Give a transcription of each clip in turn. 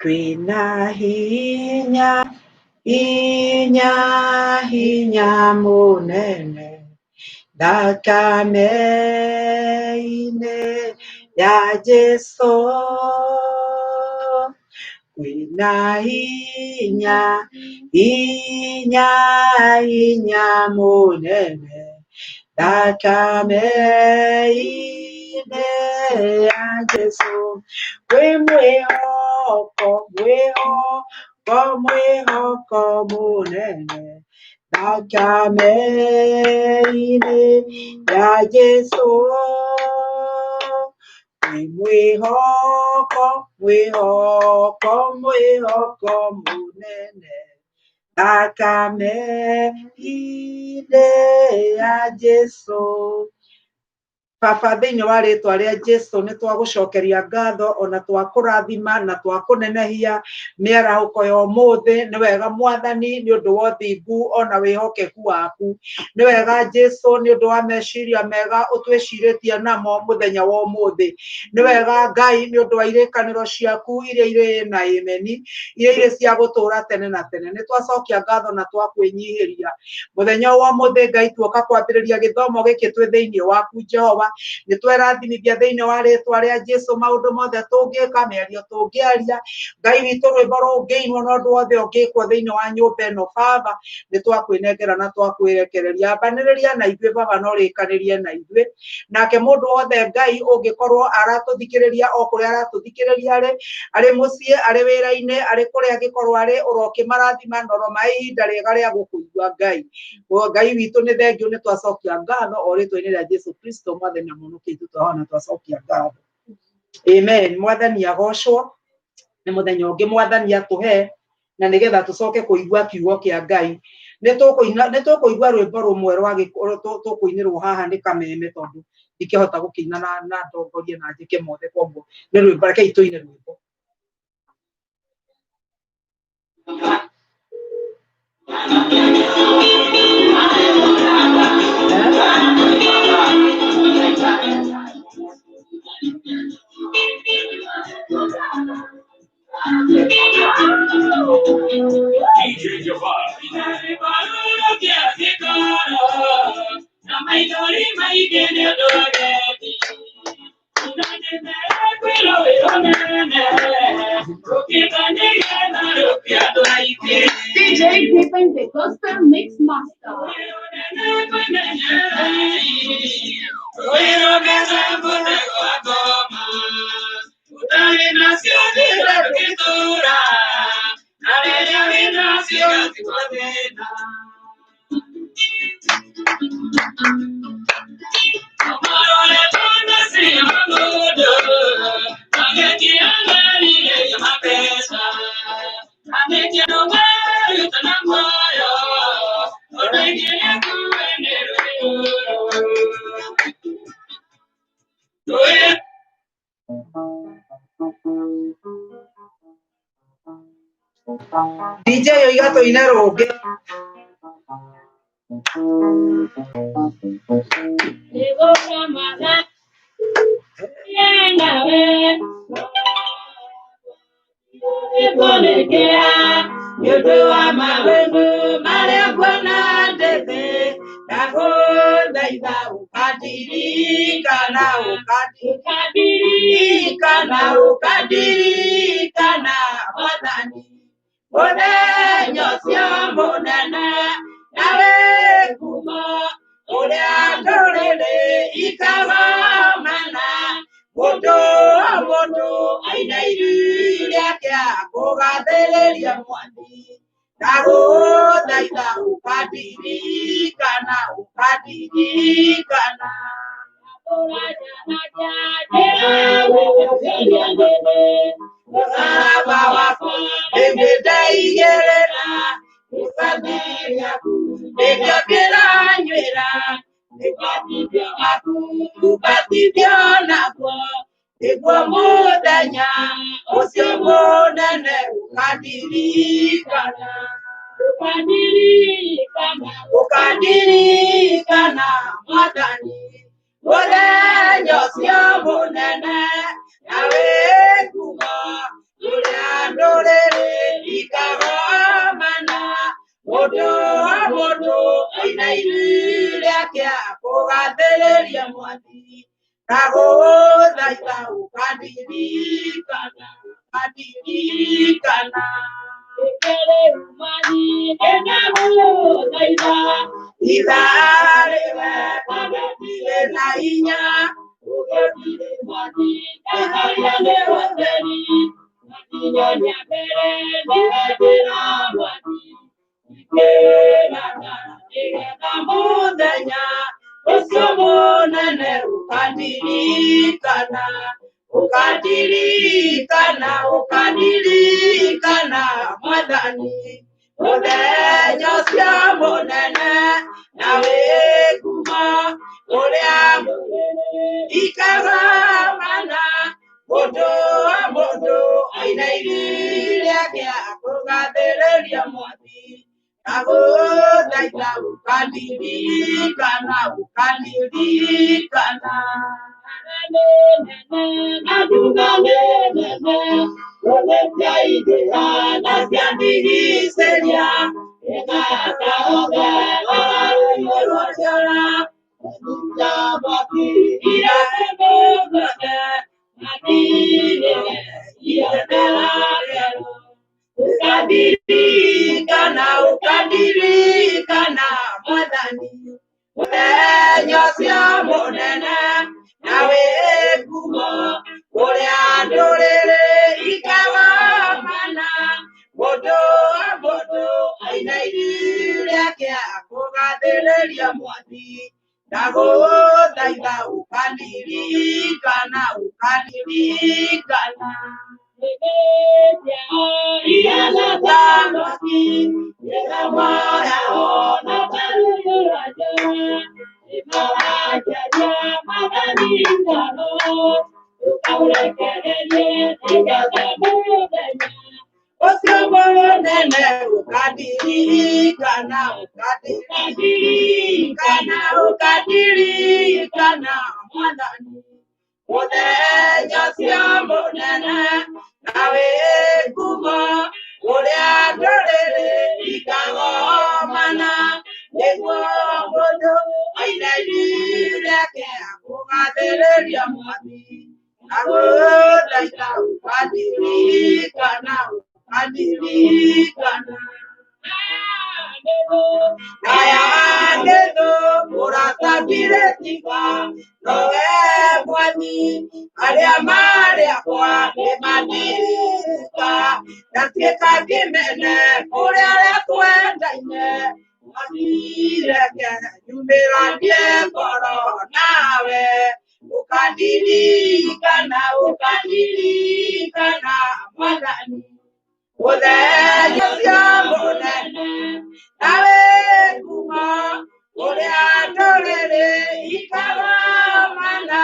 Kwĩna hinya, hinya, hinya mũnene, thakame-inĩ ya Jesũ. Kwĩna hinya, hinya, hinya mũnene, thakame-inĩ ya Jesũ. Kwĩ mwĩhoko, mwĩhoko, mwĩhoko mũnene, thakame-inĩ ya Jesũ. Kwĩ mwĩhoko, mwĩhoko, mwĩhoko mũnene, thakame-inĩ ya Jesũ. Baba, thĩinĩ wa rĩtwa rĩa Jesu nĩ twagũcokeria ngatho ona twakũrathima na twakũnenehia mĩarahũko ya ũmũthĩ. Nĩ wega Mwathani nĩ ũndũ wa ũthingu ona wĩhokeku waku. Nĩ wega Jesu nĩ ũndũ wa meciria mega ũtwĩcirĩtie namo mũthenya wa ũmũthĩ. Nĩ wega Ngai nĩ ũndũ wa irĩkanĩro ciaku iria irĩ na ĩmeni, iria irĩ cia gũtũũra tene na tene. Nĩ twacokia ngatho na twakwĩnyihĩria mũthenya wa ũmũthĩ. Ngai, tuoka kwambĩrĩria gĩthomo gĩkĩ twĩ thĩinĩ waku Jehova. Nĩ twerathimithia thĩinĩ wa rĩtwa rĩa Jesu maũndũ mothe tũngĩka, mĩario tũngĩaria, Ngai witũ, rwĩmbo rũngĩinwo na ũndũ wothe ũngĩkwo thĩinĩ wa nyũmba ĩno. Baba, nĩ twakwĩnengera na twakwĩrekereria. Ambanĩrĩria na ithuĩ Baba, na ũrĩkanĩrie na ithuĩ. Nake mũndũ wothe Ngai ũngĩkorwo aratũthikĩrĩria, o kũrĩa aratũthikĩrĩria arĩ, arĩ mũciĩ, arĩ wĩra-inĩ, arĩ kũrĩa angĩkorwo arĩ, ũrokĩmarathima na ũromahe ihinda rĩega rĩa gũkũigua. Ngai, Ngai witũ, nĩ thengiũ, nĩ twacokia ngatho o rĩtwa-inĩ rĩa Jesu Kristo, Mwathani na Mũhonokia witũ, twahona twacokia ngatho. Amen. Mwathani agocwo. Nĩ mũthenya ũngĩ Mwathani atũhe na nĩgetha tũcoke kũigua kiugo kĩa Ngai. Nĩ tũkũina, nĩ tũkũigua rwĩmbo rũmwe rwa tũkũinĩrwo haha nĩ kameme, tondũ ndikĩhota gũkĩina na ndongorie na njĩke mothe, koguo nĩ rwĩmbo, rekei tũine rwĩmbo. DJ Javad. DJ Pippin, the Gospel Mix Master. DJ oiga tũine rũngĩ. Nĩ ũndũ wa maũndũ marĩa nguona ndĩ thĩ, ndagũthaitha ũkandirikana, ũkandirikana, ũkandirikana Mwathani, mũthenya ũcio mũnene na wĩ ngumo, ũrĩa ndũrĩrĩ ikagomana, mũndũ o mũndũ aine iru rĩake akũgathĩrĩria Mwathi. Ndagũthaitha ũkandirikana, ũkandirikana. Mũtharaba wakwa ĩndĩ ndaigĩrĩra, gĩbathi gĩaku nĩkĩo ndĩranyuĩra, nĩbatithio waku ngũbatithio naguo, nĩguo mũthenya ũcio mũnene ũkandirikana, ũkandirikana Mwathani, mũthenya ũcio mũnene na wĩ ngumo, ũrĩa ndũrĩrĩ Mũndũ wa mũndũ oina iru rĩake akũgathĩrĩria mwathi. Ndagũthaitha ũkandirikana, ũkandirikana. Ithaa rĩwe na hinya Mũthenya ũcio mũnene ũkandirikana, ũkandirikana, ũkandirikana mwathani. Mũthenya ũcio mũnene na wĩ ngumo ũrĩa ikagamana mũndũ wa mũndũ aina iru rĩake akũgathĩrĩria mwathi. Ndagũthaitha ũkandirikana, ũkandirikana. Ũkandirikana, ũkandirikana mwathani. Mũthenya ũcio mũnene na wĩ ngumo ũrĩa ndũrĩrĩ ikagamana mũndũ wa mũndũ aina iru rĩake akũgathĩrĩria mwathi. Ndagũthaitha ũkandirikana, ũkandirikana. Ũcio mũnene ũkandirikana, ũkandirikana, ũkandirikana mwathani. Mũthenya ũcio mũnene na wĩ ngumo ũrĩa ndũrĩrĩ ikagomana nĩguo mũndũ oine iru rĩake akũgathĩrĩria mwathi. Ndagũthaitha ũkandirikana, ũkandirikana. Aya nĩthũ mũrata ndirĩ tiga nowe mwathi arĩa marĩ akwa nĩmandirika ndatuĩka ngĩmene kũrĩ arĩa twendaine mwathi reke nyumĩranie ngoro nawe ũkandirikana ũkandirikana mwathani mũthenya ũcio mũnene na wĩ ngumo ũrĩa ndũrĩrĩ ikagamana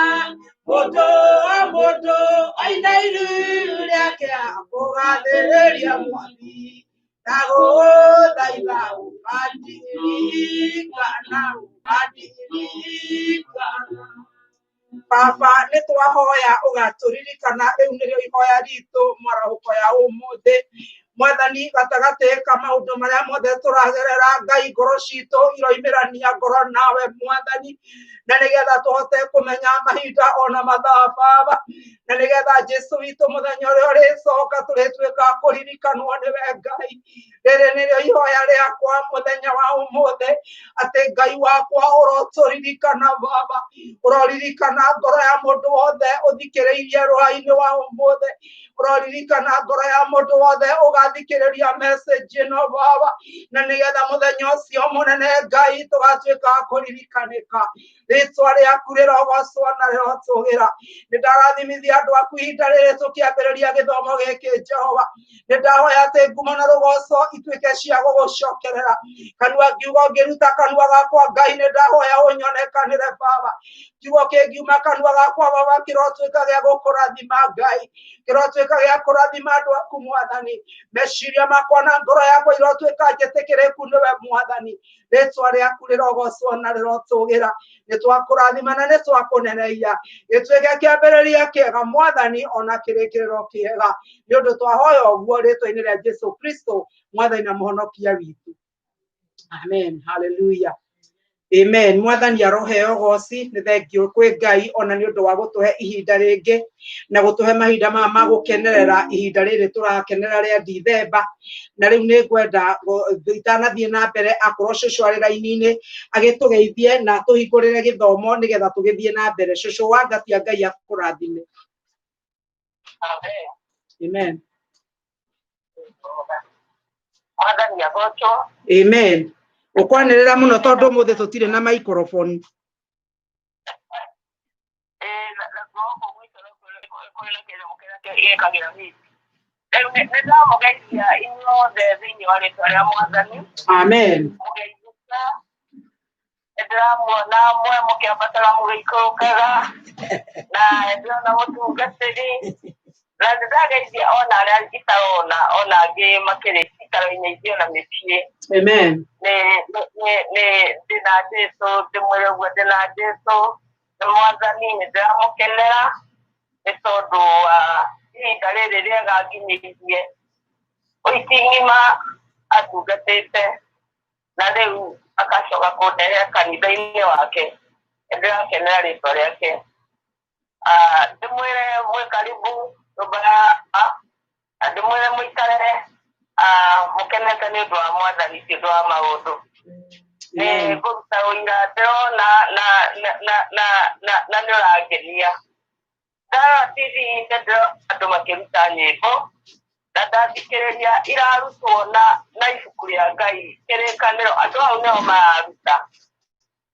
mũndũ o mũndũ oina iru rĩake akũgathĩrĩria mwathi. Ndagũthaitha ũkandirikana, ũkandirikana. Baba nĩ twahoya ũgatũririkana rĩu nĩrĩo ihoya ritũ mwarahũko ya ũmũthĩ mwathani gatagatĩ ka maũndũ marĩa mothe tũragerera Ngai ngoro citũ iroimĩrania ngoro nawe mwathani na nĩgetha tũhote kũmenya mahinda ona mathaa baba na nĩgetha Jesu witũ mũthenya ũrĩa ũrĩcoka tũrĩtuĩka kũririkanwo nĩwe Ngai. Rĩrĩ nĩrĩo ihoya rĩakwa mũthenya wa ũmũthĩ atĩ Ngai wakwa ũrotũririkana baba ũroririkana ngoro ya mũndũ wothe ũthikĩrĩirie rũhai-inĩ wa ũmũthĩ ũroririkana ngoro ya mũndũ wothe ũgathikĩrĩria message ĩno baba na nĩgetha mũthenya ũcio mũnene Ngai tũgatuĩka kũririkanĩka rĩtwa rĩaku rĩrogocwo na rĩrotũgĩra. Nĩ ndarathimithia andũ aku ihinda rĩrĩ tũkĩambĩrĩria gĩthomo gĩkĩ Jehova nĩ ndahoya atĩ ngumo na rũgoco ituĩke cia gũgũcokerera kanua ngiuga ngĩruta kanua gakwa Ngai nĩ ndahoya ũnyonekanĩre baba kiugo kĩngiuma kanua gakwa baba kĩrotuĩka gĩa gũkũrathima Ngai kĩrotuĩka gĩa kũrathima andũ aku mwathani meciria makwa na ngoro yakwa irotuĩka njĩtĩkĩrĩku nĩwe mwathani rĩtwa rĩaku rĩrogocwo na rĩrotũgĩra nĩ twakũrathima na nĩ twakũneneia gĩtuĩke kĩambĩrĩria kĩega mwathani ona kĩrĩkĩrĩro kĩega nĩ ũndũ twahoya ũguo rĩtwa-inĩ rĩa Jesu Kristo mwathani na mũhonokia witũ. Amen, hallelujah. Amen. Mwathani aroheo goci nĩ thengio kwĩ Ngai ona nĩ ũndũ wa gũtũhe ihinda rĩngĩ na gũtũhe mahinda maya ma gũkenerera ihinda rĩrĩ tũrakenera rĩa Dithemba. Na rĩu nĩ ngwenda itanathiĩ na mbere akorwo cũcũ arĩ raini-inĩ agĩtũgeithie na atũhingũrĩre gĩthomo nĩgetha tũgĩthiĩ na mbere. Cũcũ wa Ngatia, Ngai akũrathime. Amen. Amen. Mwathani agocwo. Amen. Ũkwanĩrĩra mũno tondũ ũmũthĩ tũtirĩ na microphone. Nakuo gũkũ gwitũ kũrĩ na kĩnyamũ kĩrĩa gĩkagĩra miti. Rĩu nĩ ndamũgeithia inyuothe thĩinĩ wa rĩtwa rĩa Mwathani. Amen. Mũgeithĩka. Nĩ ndĩramuona mwe mũkĩambataga mũgĩikũrũkaga na ndĩrona mũtungatĩri na nĩ ndageithia ona arĩa itarona ona angĩ makĩrĩ cikaro-inĩ ingĩ ona mĩciĩ. Amen. Nĩ nĩ nĩ ndĩna Jesũ, ndĩmwĩre ũguo ndĩna Jesũ nĩ Mwathani, nĩ ndĩramũkenera nĩ tondũ wa ihinda rĩrĩ rĩega nginyĩirie ũiki ng'ima atungatĩte na rĩu akacoka kũndehe kanitha-inĩ wake. Nĩ ndĩrakenera rĩtwa rĩake. Ndĩmwĩre mwĩ karibu nyũmba ya na ndĩmwĩre mũikare mũkenete nĩ ũndũ wa Mwathani ti ũndũ wa maũndũ. Nĩ ngũruta ũira ndĩrona na na na na na na nĩ ũrangenia. Ndarora TV-inĩ ndĩrona andũ makĩruta nyĩmbo na ndathikĩrĩria irarutwo na na ibuku rĩa Ngai kĩrĩkanĩro, andũ hau nĩo mararuta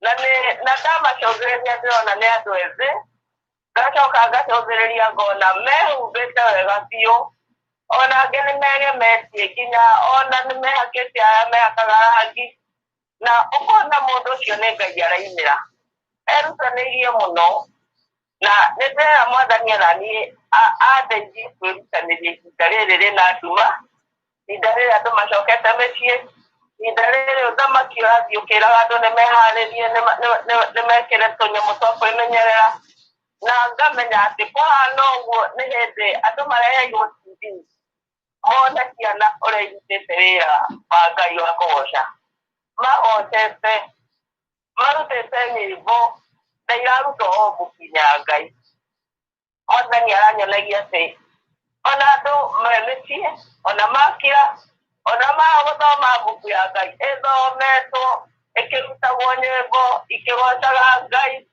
na nĩ na ndamacũthĩrĩria ndĩrona nĩ andũ ethĩ, ngacoka ngacũthĩrĩria ngona mehumbĩte wega biũ, ona angĩ nĩ megemetie nginya ona nĩ mehakĩte arĩa mehakaga rangi, na ũkona mũndũ ũcio nĩ Ngai arainĩra, erutanĩirie mũno na nĩ ndĩrera Mwathani ona niĩ andeithie kwĩrutanĩria ihinda rĩrĩ rĩna nduma, ihinda rĩrĩ andũ macokete mĩciĩ, ihinda rĩrĩ ũthamaki ũrathiĩ ũkĩraga andũ nĩ meharĩrie, nĩ mekĩre tũnyamũ twa kwĩmenyerera, na ngamenya atĩ kũhana ũguo nĩ hĩndĩ andũ mareheirwo TV mone ciana ũrĩa irutĩte wĩra wa Ngai wa kũgoca, magocete marutĩte nyĩmbo na irarutwo o mbuku-inĩ ya Ngai. Mwathani aranyonagia atĩ ona andũ me mĩciĩ ona makira ona maga gũthoma mbuku ya Ngai ĩthometwo ĩkĩrutagwo nyĩmbo ikĩgocaga Ngai.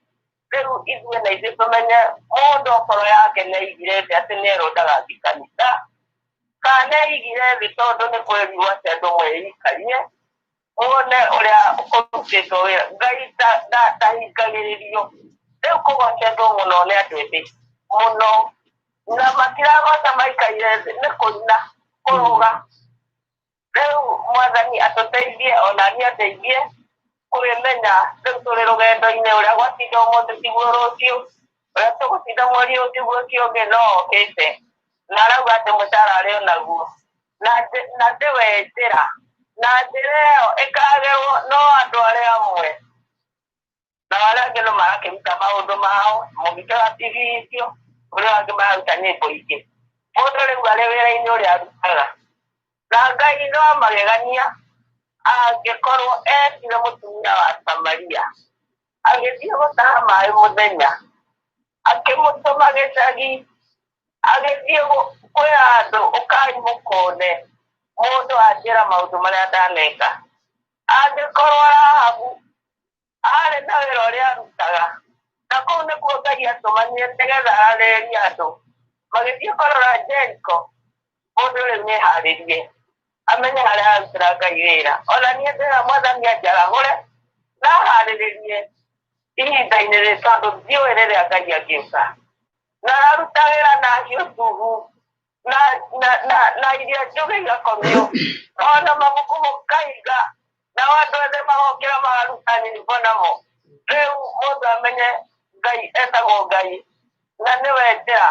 Rĩu ithuĩ na ithuĩ tũmenye mũndũ okorwo yake nĩ aigire thĩ atĩ nĩ erwo ndagathiĩ kanitha kana nĩ aigire thĩ tondũ nĩ kwerirwo atĩ andũ mwĩikarie wone ũrĩa kũrutĩtwo wĩra. Ngai ndahingagĩrĩrio. Rĩu kũgocetwo mũno nĩ andũ ethĩ mũno na matiragoca maikaire thĩ nĩ kũina kũrũga. Rĩu Mwathani atũteithie ona niĩ andeithie kwĩmenya rĩu tũrĩ rũgendo-inĩ, ũrĩa gwatinda ũmũthĩ tiguo rũciũ, ũrĩa tũgũtinda mweri ũyũ tiguo ũcio ũngĩ, no okĩte na arauga atĩ mũcara arĩ onaguo na ndĩwe njĩra na njĩra ĩyo ĩkagerwo no andũ arĩa amwe na arĩa angĩ no marakĩruta maũndũ mao mũgĩkĩra TV icio, ũrĩa angĩ mararuta nyĩmbo ingĩ. Mũndũ rĩu arĩ wĩra-inĩ ũrĩa arutaga na Ngai no magegania angĩkorwo etire mũtumia wa Samaria agĩthiĩ gũtaha maĩ mũthenya, akĩmũtũma gĩcagi, agĩthiĩ kwĩra andũ ũkai mũkone mũndũ anjĩra maũndũ marĩa ndaneka. Angĩkorwo Rahabu arĩ na wĩra ũrĩa arutaga na kũu nĩkuo Ngai atũmanire nĩgetha ararĩrĩrie andũ magĩthiĩ kũrora Jeriko, mũndũ rĩu nĩeharĩrie amenye harĩa ararutĩra Ngai wĩra. Ona niĩ ndĩra Mwathani anjarahũre na aharĩrĩrie ihinda-inĩ rĩrĩ tondũ ndiũĩ rĩrĩa Ngai angĩũka. Na araruta wĩra na hiũ nduhu na na na na iria njũgĩ igakomio ona mabuku mũkahinga nao andũ othe magokĩra makaruta nyĩmbo namo. Rĩu mũndũ amenye Ngai etagwo Ngai na nĩwe njĩra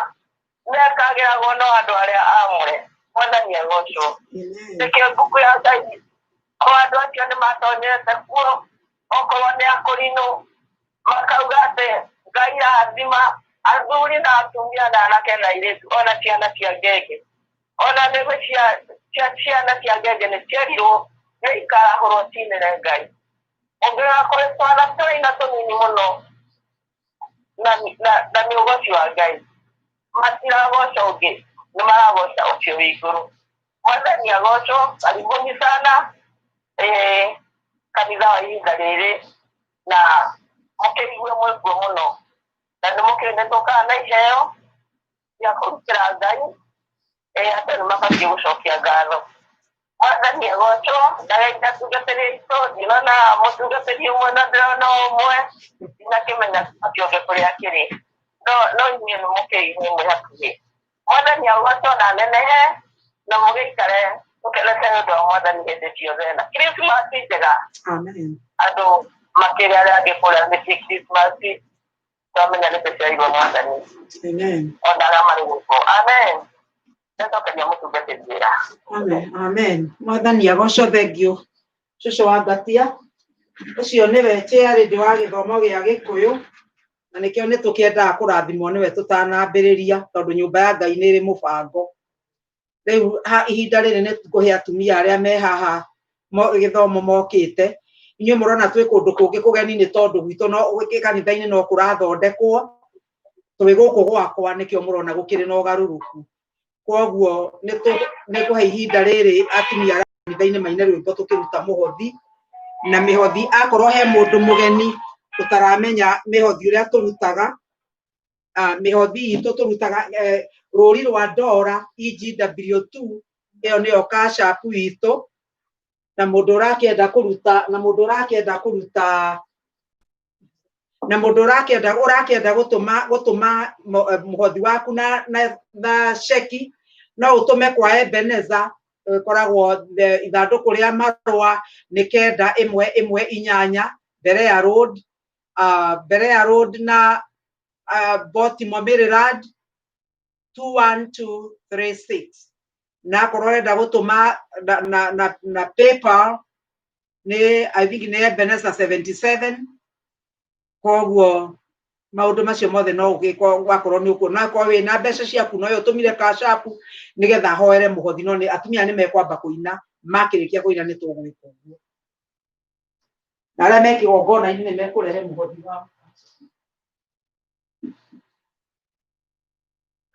nĩekagĩragwo no andũ arĩa aamũre. Mwathani agocwo. Nĩkĩo mbuku ya Ngai o andũ acio nĩ matonyete kuo okorwo nĩ akũrinũ makauga atĩ Ngai arathima athuri na atumia na anake na airĩtu ona ciana cia ngenge ona nĩguo cia ciana cia ngenge nĩ cierirwo Nĩ ikarahũrwo cinĩre Ngai. Ũngĩrora kũrĩ twana tũraina tũnini mũno na na nĩ ũgoci wa Ngai. Matiragoca ũngĩ, nĩ maragoca ũcio wĩ igũrũ. Mwathani agocwo. Karibuni sana kanitha wa ihinda rĩrĩ, na mũkĩigue mwĩkuo mũno, na nĩ mũkĩũĩ nĩ tũkaga na iheo cia kũrutĩra Ngai. Andũ nĩ mabatiĩ gũcokia ngatho. Mwathani agocwo. Ndagaita atungatĩri aitũ, ndinona mũtungatĩri ũmwe na ndĩrona ũmwe, ndinakĩmenya ũcio ũngĩ kũrĩa akĩrĩ, no inyuĩ nĩ mũkĩigue mwĩ hakuhĩ. Mwathani agocwo na nenehe, na mũgĩikare mũkenete nĩ ũndũ wa Mwathani hĩndĩ ciothe, na Krismasi njega. Amen. Andũ makĩrĩ arĩa angĩ kũrĩa mĩciĩ, Krismasi twamenya nĩ tũciarirwo Mwathani. Amen. Ona arĩa marĩ gũkũ. Amen. Ndacokeria mũtungatĩri wĩra. Amen. Amen. Mwathani agocwo. Thengiũ cũcũ wa ngatia. Ũcio nĩwe chairlady wa gĩthomo gĩa Gĩkũyũ, na nĩkĩo nĩ tũkĩendaga kũrathimwo nĩwe tũtanambĩrĩria, tondũ nyũmba ya Ngai nĩ ĩrĩ mũbango. Rĩu ha ihinda rĩrĩ nĩ ngũhe atumia arĩa me haha gĩthomo mokĩte. Inyuĩ mũrona twĩ kũndũ kũngĩ kũgeni nĩ tondũ gwitũ no kanitha-inĩ no kũrathondekwo. Twĩ gũkũ gwakwa, nĩkĩo mũrona gũkĩrĩ na ũgarũrũku. Koguo nĩ ngũhe ihinda rĩrĩ atumia arĩa kanitha-inĩ maine rwĩmbo tũkĩruta mũhothi. Na mĩhothi, akorwo he mũndũ mũgeni ũtaramenya mĩhothi ũrĩa tũrutaga, mĩhothi itũ tũrutaga rũri rwa ndora EGW2, ĩyo nĩyo Cash App itũ. Na mũndũ ũrakĩenda kũruta, na mũndũ ũrakĩenda kũruta, na mũndũ ũrakĩenda gũtũma mũhothi waku na ceki, no ũtũme kwa Ebeneza. Ĩkoragwo ithandũkũ rĩa marũa nĩ 9118 Berea Road, Berea Road na Baltimore, Maryland 21236. Na akorwo ũrenda gũtũma na PayPal, nĩ I think nĩ Ebeneza 77. Koguo maũndũ macio mothe no ũgĩkwo wakorwo nĩ ũkuona. Akorwo wĩna mbeca ciaku, no ũtũmire Cash App nĩgetha hoere mũhothi. No nĩ atumia nĩ mekwamba kũina. Makĩrĩkia kũina nĩ tũgwĩka ũguo, na arĩa me kĩgongona-inĩ nĩ mekũrehe mũhothi wao.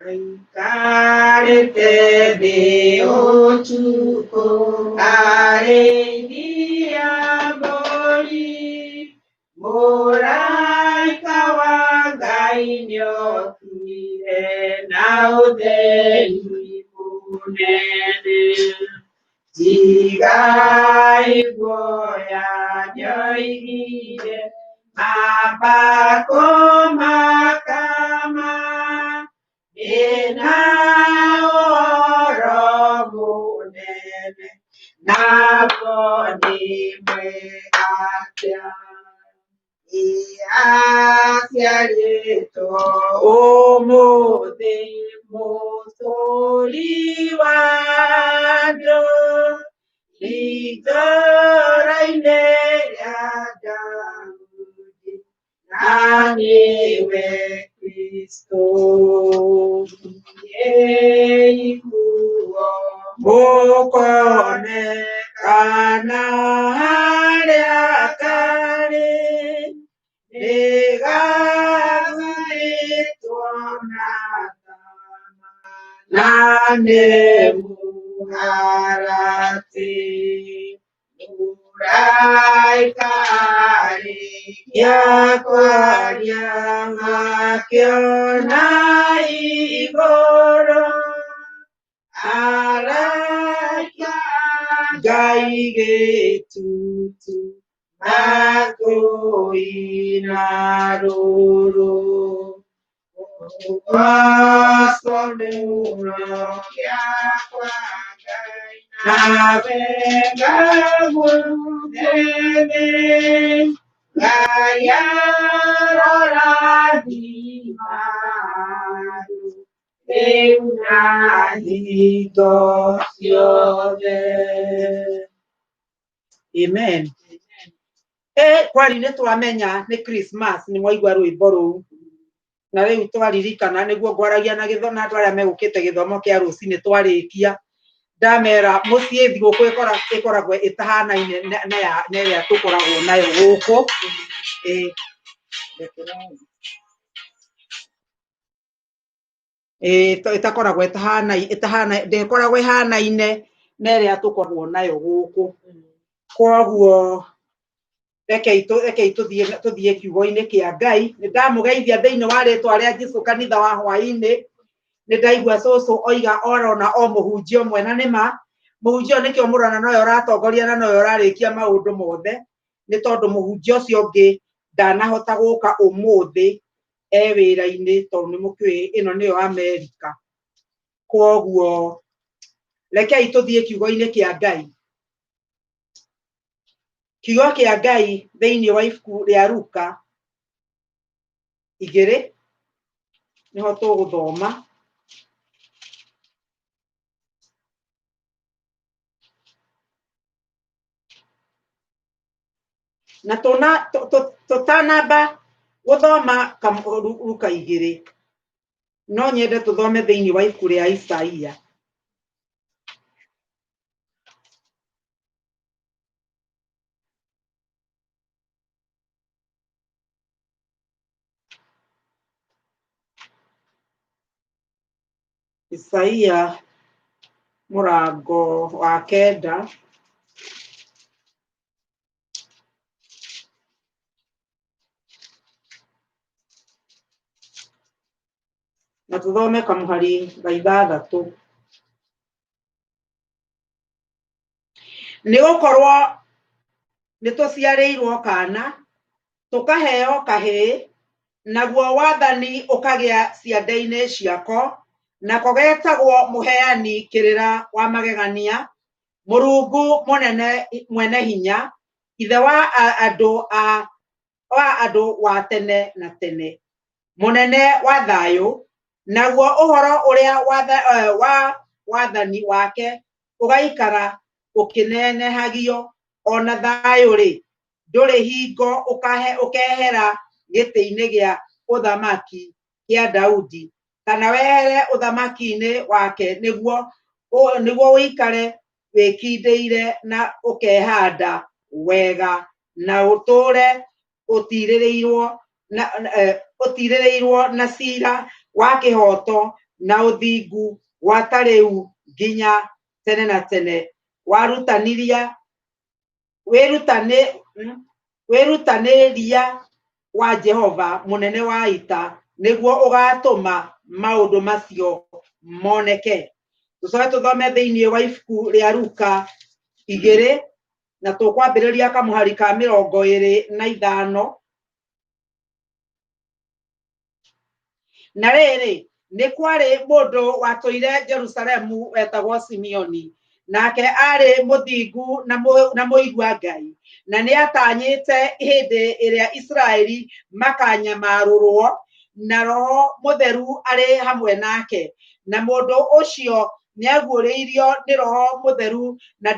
Aikarĩte thĩ ũtukũ arĩithia mbũri, mũraika wa Ngai nĩokire na ũtheri mũnene. Tigai guoya, nĩoigire, amba kũmakama, ndĩna ũhoro mũnene, naguo nĩ mwega atĩa. Aciarĩtwo ũmũthĩ mũtũũri wa andũ, itũũra-inĩ rĩa Daudi, na nĩwe Kristo. Thiĩi kuo mũkone kana harĩa karĩ, nĩgathurĩtwo na tama na nĩ mũharatĩ. Mũraika arĩkia kwaria, makĩona igũrũ araika Ngai gĩtutu makũina rũrũ. Ũgoco mũno kwa Ngai na wega mũnene, Ngai arorathima andũ rĩu na hingo ciothe. Amen. Kwari nĩ twamenya nĩ Christmas, nĩ mwaigua rwĩmbo rũu, na rĩu twaririkana nĩguo ngwaragia na gĩthomo na andũ arĩa megũkĩte gĩthomo kĩa rũcinĩ. Twarĩkia Ndamera mũciĩ thigũkũ ĩkoragwo ĩtahanaine na ya na ĩrĩa tũkoragwo nayo gũkũ. Ĩĩ, ĩĩ, ĩtakoragwo ĩtahana ndĩkoragwo ĩhanaine na ĩrĩa tũkoragwo nayo gũkũ. Koguo rekei tũthiĩ kiugo-inĩ kĩa Ngai. Nĩ ndamũgeithia thĩinĩ wa rĩtwa rĩa Jesũ kanitha wa hwaĩ-inĩ. Nĩ ndaigua cũcũ oiga orona o mũhunjia ũmwe, na nĩma mũhunjia ũyũ nĩkĩo mũrona nowe ũratongoria na nowe ũrarĩkia maũndũ mothe, nĩ tondũ mũhunjia ũcio ũngĩ ndanahota gũka ũmũthĩ, e wĩra-inĩ, tondũ nĩ mũkĩũĩ ĩno nĩyo Amerika. Koguo rekei tũthiĩ kiugo-inĩ kĩa Ngai. Kiugo kĩa Ngai thĩinĩ wa ibuku rĩa Luka 2 nĩho tũgũthoma. Na tũtanamba gũthoma Luka 2, no nyende tũthome thĩinĩ wa ibuku rĩa Isaia. Isaia mũrango wa 9. Na tũthome kamũhari ga 6. Nĩ gũkorwo nĩ tũciarĩirwo kana, tũkaheo kahĩĩ, naguo wathani ũkagĩa ciande-inĩ ciako, nako getagwo mũheani kĩrĩra wa magegania, Mũrungu mũnene mwene hinya, ithe wa andũ wa andũ wa tene na tene, mũnene wa thayũ. Naguo ũhoro ũrĩa wa wathani wake ũgaikara ũkĩnenehagio, ona thayũ-rĩ, ndũrĩ hingo ũkehera gĩtĩ-inĩ gĩa ũthamaki kĩa Daudi, kana wehere ũthamaki-inĩ wake, nĩguo ũikare wĩkindĩire na ũkehanda wega, na ũtũũre ũtirĩrĩirwo na cira wa kĩhooto na ũthingu gwata rĩu nginya tene na tene. Wĩrutanĩria wa Jehova mũnene wa ita nĩguo ũgatũma maũndũ macio moneke. Tũcoke tũthome thĩinĩ wa ibuku rĩa Luka 2, na tũkwambĩrĩria kamũhari ka 25. Na rĩrĩ, nĩ kwarĩ mũndũ watũire Jerusalemu wetagwo Simeoni, nake arĩ mũthingu na mũigua Ngai, na nĩatanyĩte hĩndĩ ĩrĩa Isiraeli makanyamarũrwo, na Roho Mũtheru arĩ hamwe nake. Na mũndũ ũcio nĩaguũrĩirio nĩ Roho Mũtheru na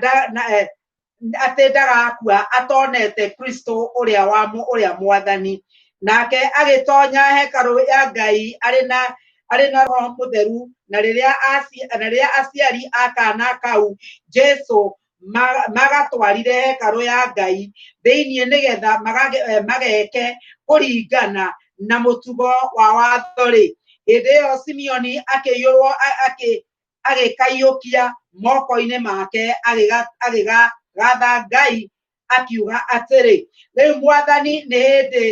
atĩ ndagakua atonete Kristo ũrĩa Mwathani. Nake agĩtonya hekarũ ya Ngai arĩ na Roho Mũtheru, na rĩrĩa aciari a kana kau Jesũ magatwarire hekarũ ya Ngai thĩinĩ nĩgetha mageke kũringana na mũtugo wa watho-rĩ, hĩndĩ ĩyo Simeoni akĩiyũrwo agĩkaiyũkia moko-inĩ make, agĩgatha Ngai akiuga atĩrĩ, rĩu Mwathani, nĩ hĩndĩ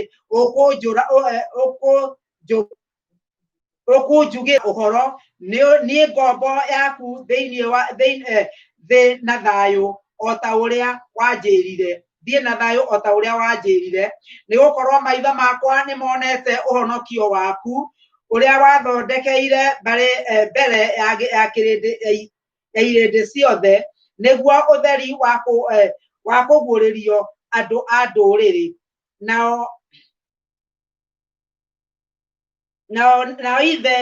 ũkũnjugĩra ũhoro, niĩ ngombo yaku thĩinĩ wa thĩ na thayũ o ta ũrĩa wanjĩrire, thiĩ na thayũ o ta ũrĩa wanjĩrire, nĩ gũkorwo maitho makwa nĩ monete ũhonokio waku, ũrĩa wathondekeire mbere ya irĩndĩ ciothe, nĩguo ũtheri wa kũguũrĩrio andũ a ndũrĩrĩ, nao ithe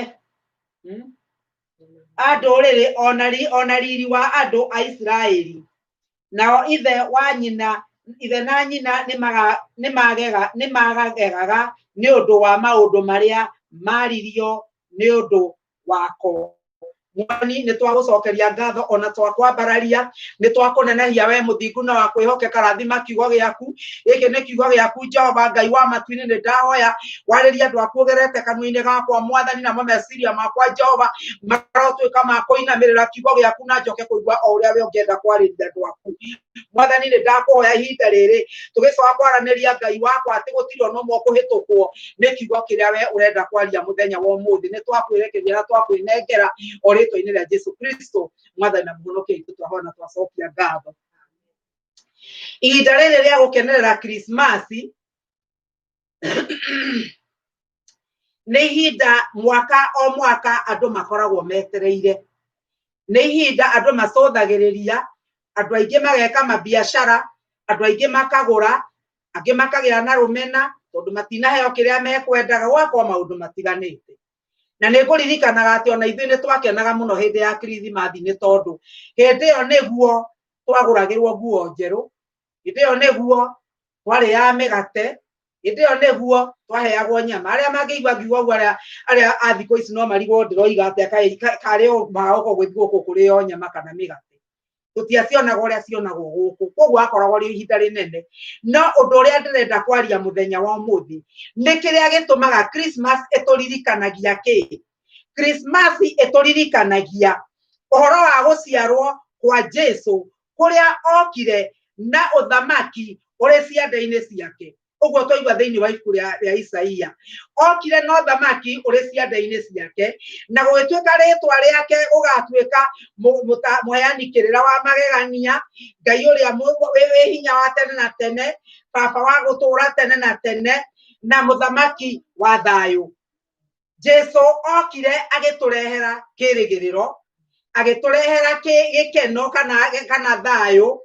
a ndũrĩrĩ ona riri wa andũ a Isiraeli. Nao ithe na nyina nĩmagagegaga nĩ ũndũ wa maũndũ marĩa maririo nĩ ũndũ wako. Mwathani nĩ twagũcokeria ngatho ona twakwambararia nĩ twakũnenehia we mũthingu na wa kwĩhokeka. Rathima kiugo gĩaku, gĩkĩ nĩ kiugo gĩaku Jehova Ngai wa matu-inĩ. Nĩ ndahoya warĩrie andũ aku ũgerete kanua-inĩ gakwa Mwathani, namo meciria makwa Jehova marotuĩka ma kũinamĩrĩra kiugo gĩaku na njoke kũigua o ũrĩa we ũngĩenda kwarĩria andũ aku. Mwathani nĩ ndakũhoya ihinda rĩrĩ tũgĩcoka kwaranĩria Ngai wakwa atĩ gũtirĩ ona ũmwe ũkũhĩtũkwo nĩ kiugo kĩrĩa we ũrenda kwaria mũthenya wa ũmũthĩ. Nĩ twakwĩrekeria na twakwĩnengera o rĩtwa-inĩ rĩa Jesu Kristo Mwathani na Mũhonokia witũ, twahoya na twacokia ngatho. Ihinda rĩrĩ rĩa gũkenerera Krismasi nĩ ihinda mwaka o mwaka andũ makoragwo metereire, nĩ ihinda andũ macũthagĩrĩria, andũ aingĩ mageka mabiacara, andũ aingĩ makagũra, angĩ makagĩa na rũmena tondũ matinaheo kĩrĩa mekwendaga, gũgakorwo maũndũ matiganĩte. Na nĩ ngũririkanaga atĩ ona ithuĩ nĩ twakenaga mũno hĩndĩ ya Kirithimathi, nĩ tondũ hĩndĩ ĩyo nĩguo twagũragĩrwo nguo njerũ, hĩndĩ ĩyo nĩguo twarĩaga mĩgate, hĩndĩ ĩyo nĩguo twaheagwo nyama. Arĩa mangĩigua ngiuga ũguo, arĩa a thikũ ici no marigwo ndĩroiga atĩa, karĩ o magoka gũgĩthiĩ gũkũ kũrĩo nyama kana mĩgate, tũtiacionaga ũrĩa cionagwo gũkũ, koguo akoragwo rĩ ihinda rĩnene. No ũndũ ũrĩa ndĩrenda kwaria mũthenya wa ũmũthĩ nĩ kĩrĩa gĩtũmaga Christmas ĩtũririkanagia kĩ. Christmas ĩtũririkanagia ũhoro wa gũciarwo kwa Jesu kũrĩa okire na ũthamaki ũrĩ ciande-inĩ ciake. Ũguo twaigua thĩinĩ wa ibuku rĩa Isaia, okire na ũthamaki ũrĩ ciande-inĩ ciake, na gũgĩtuĩka rĩtwa rĩake gũgatuĩka mũheani kĩrĩra wa magegania, Ngai ũrĩa wĩ hinya wa tene na tene, baba wa gũtũũra tene na tene, na mũthamaki wa thayũ. Jesu okire agĩtũrehera kĩrĩgĩrĩro, agĩtũrehera gĩkeno kana thayũ,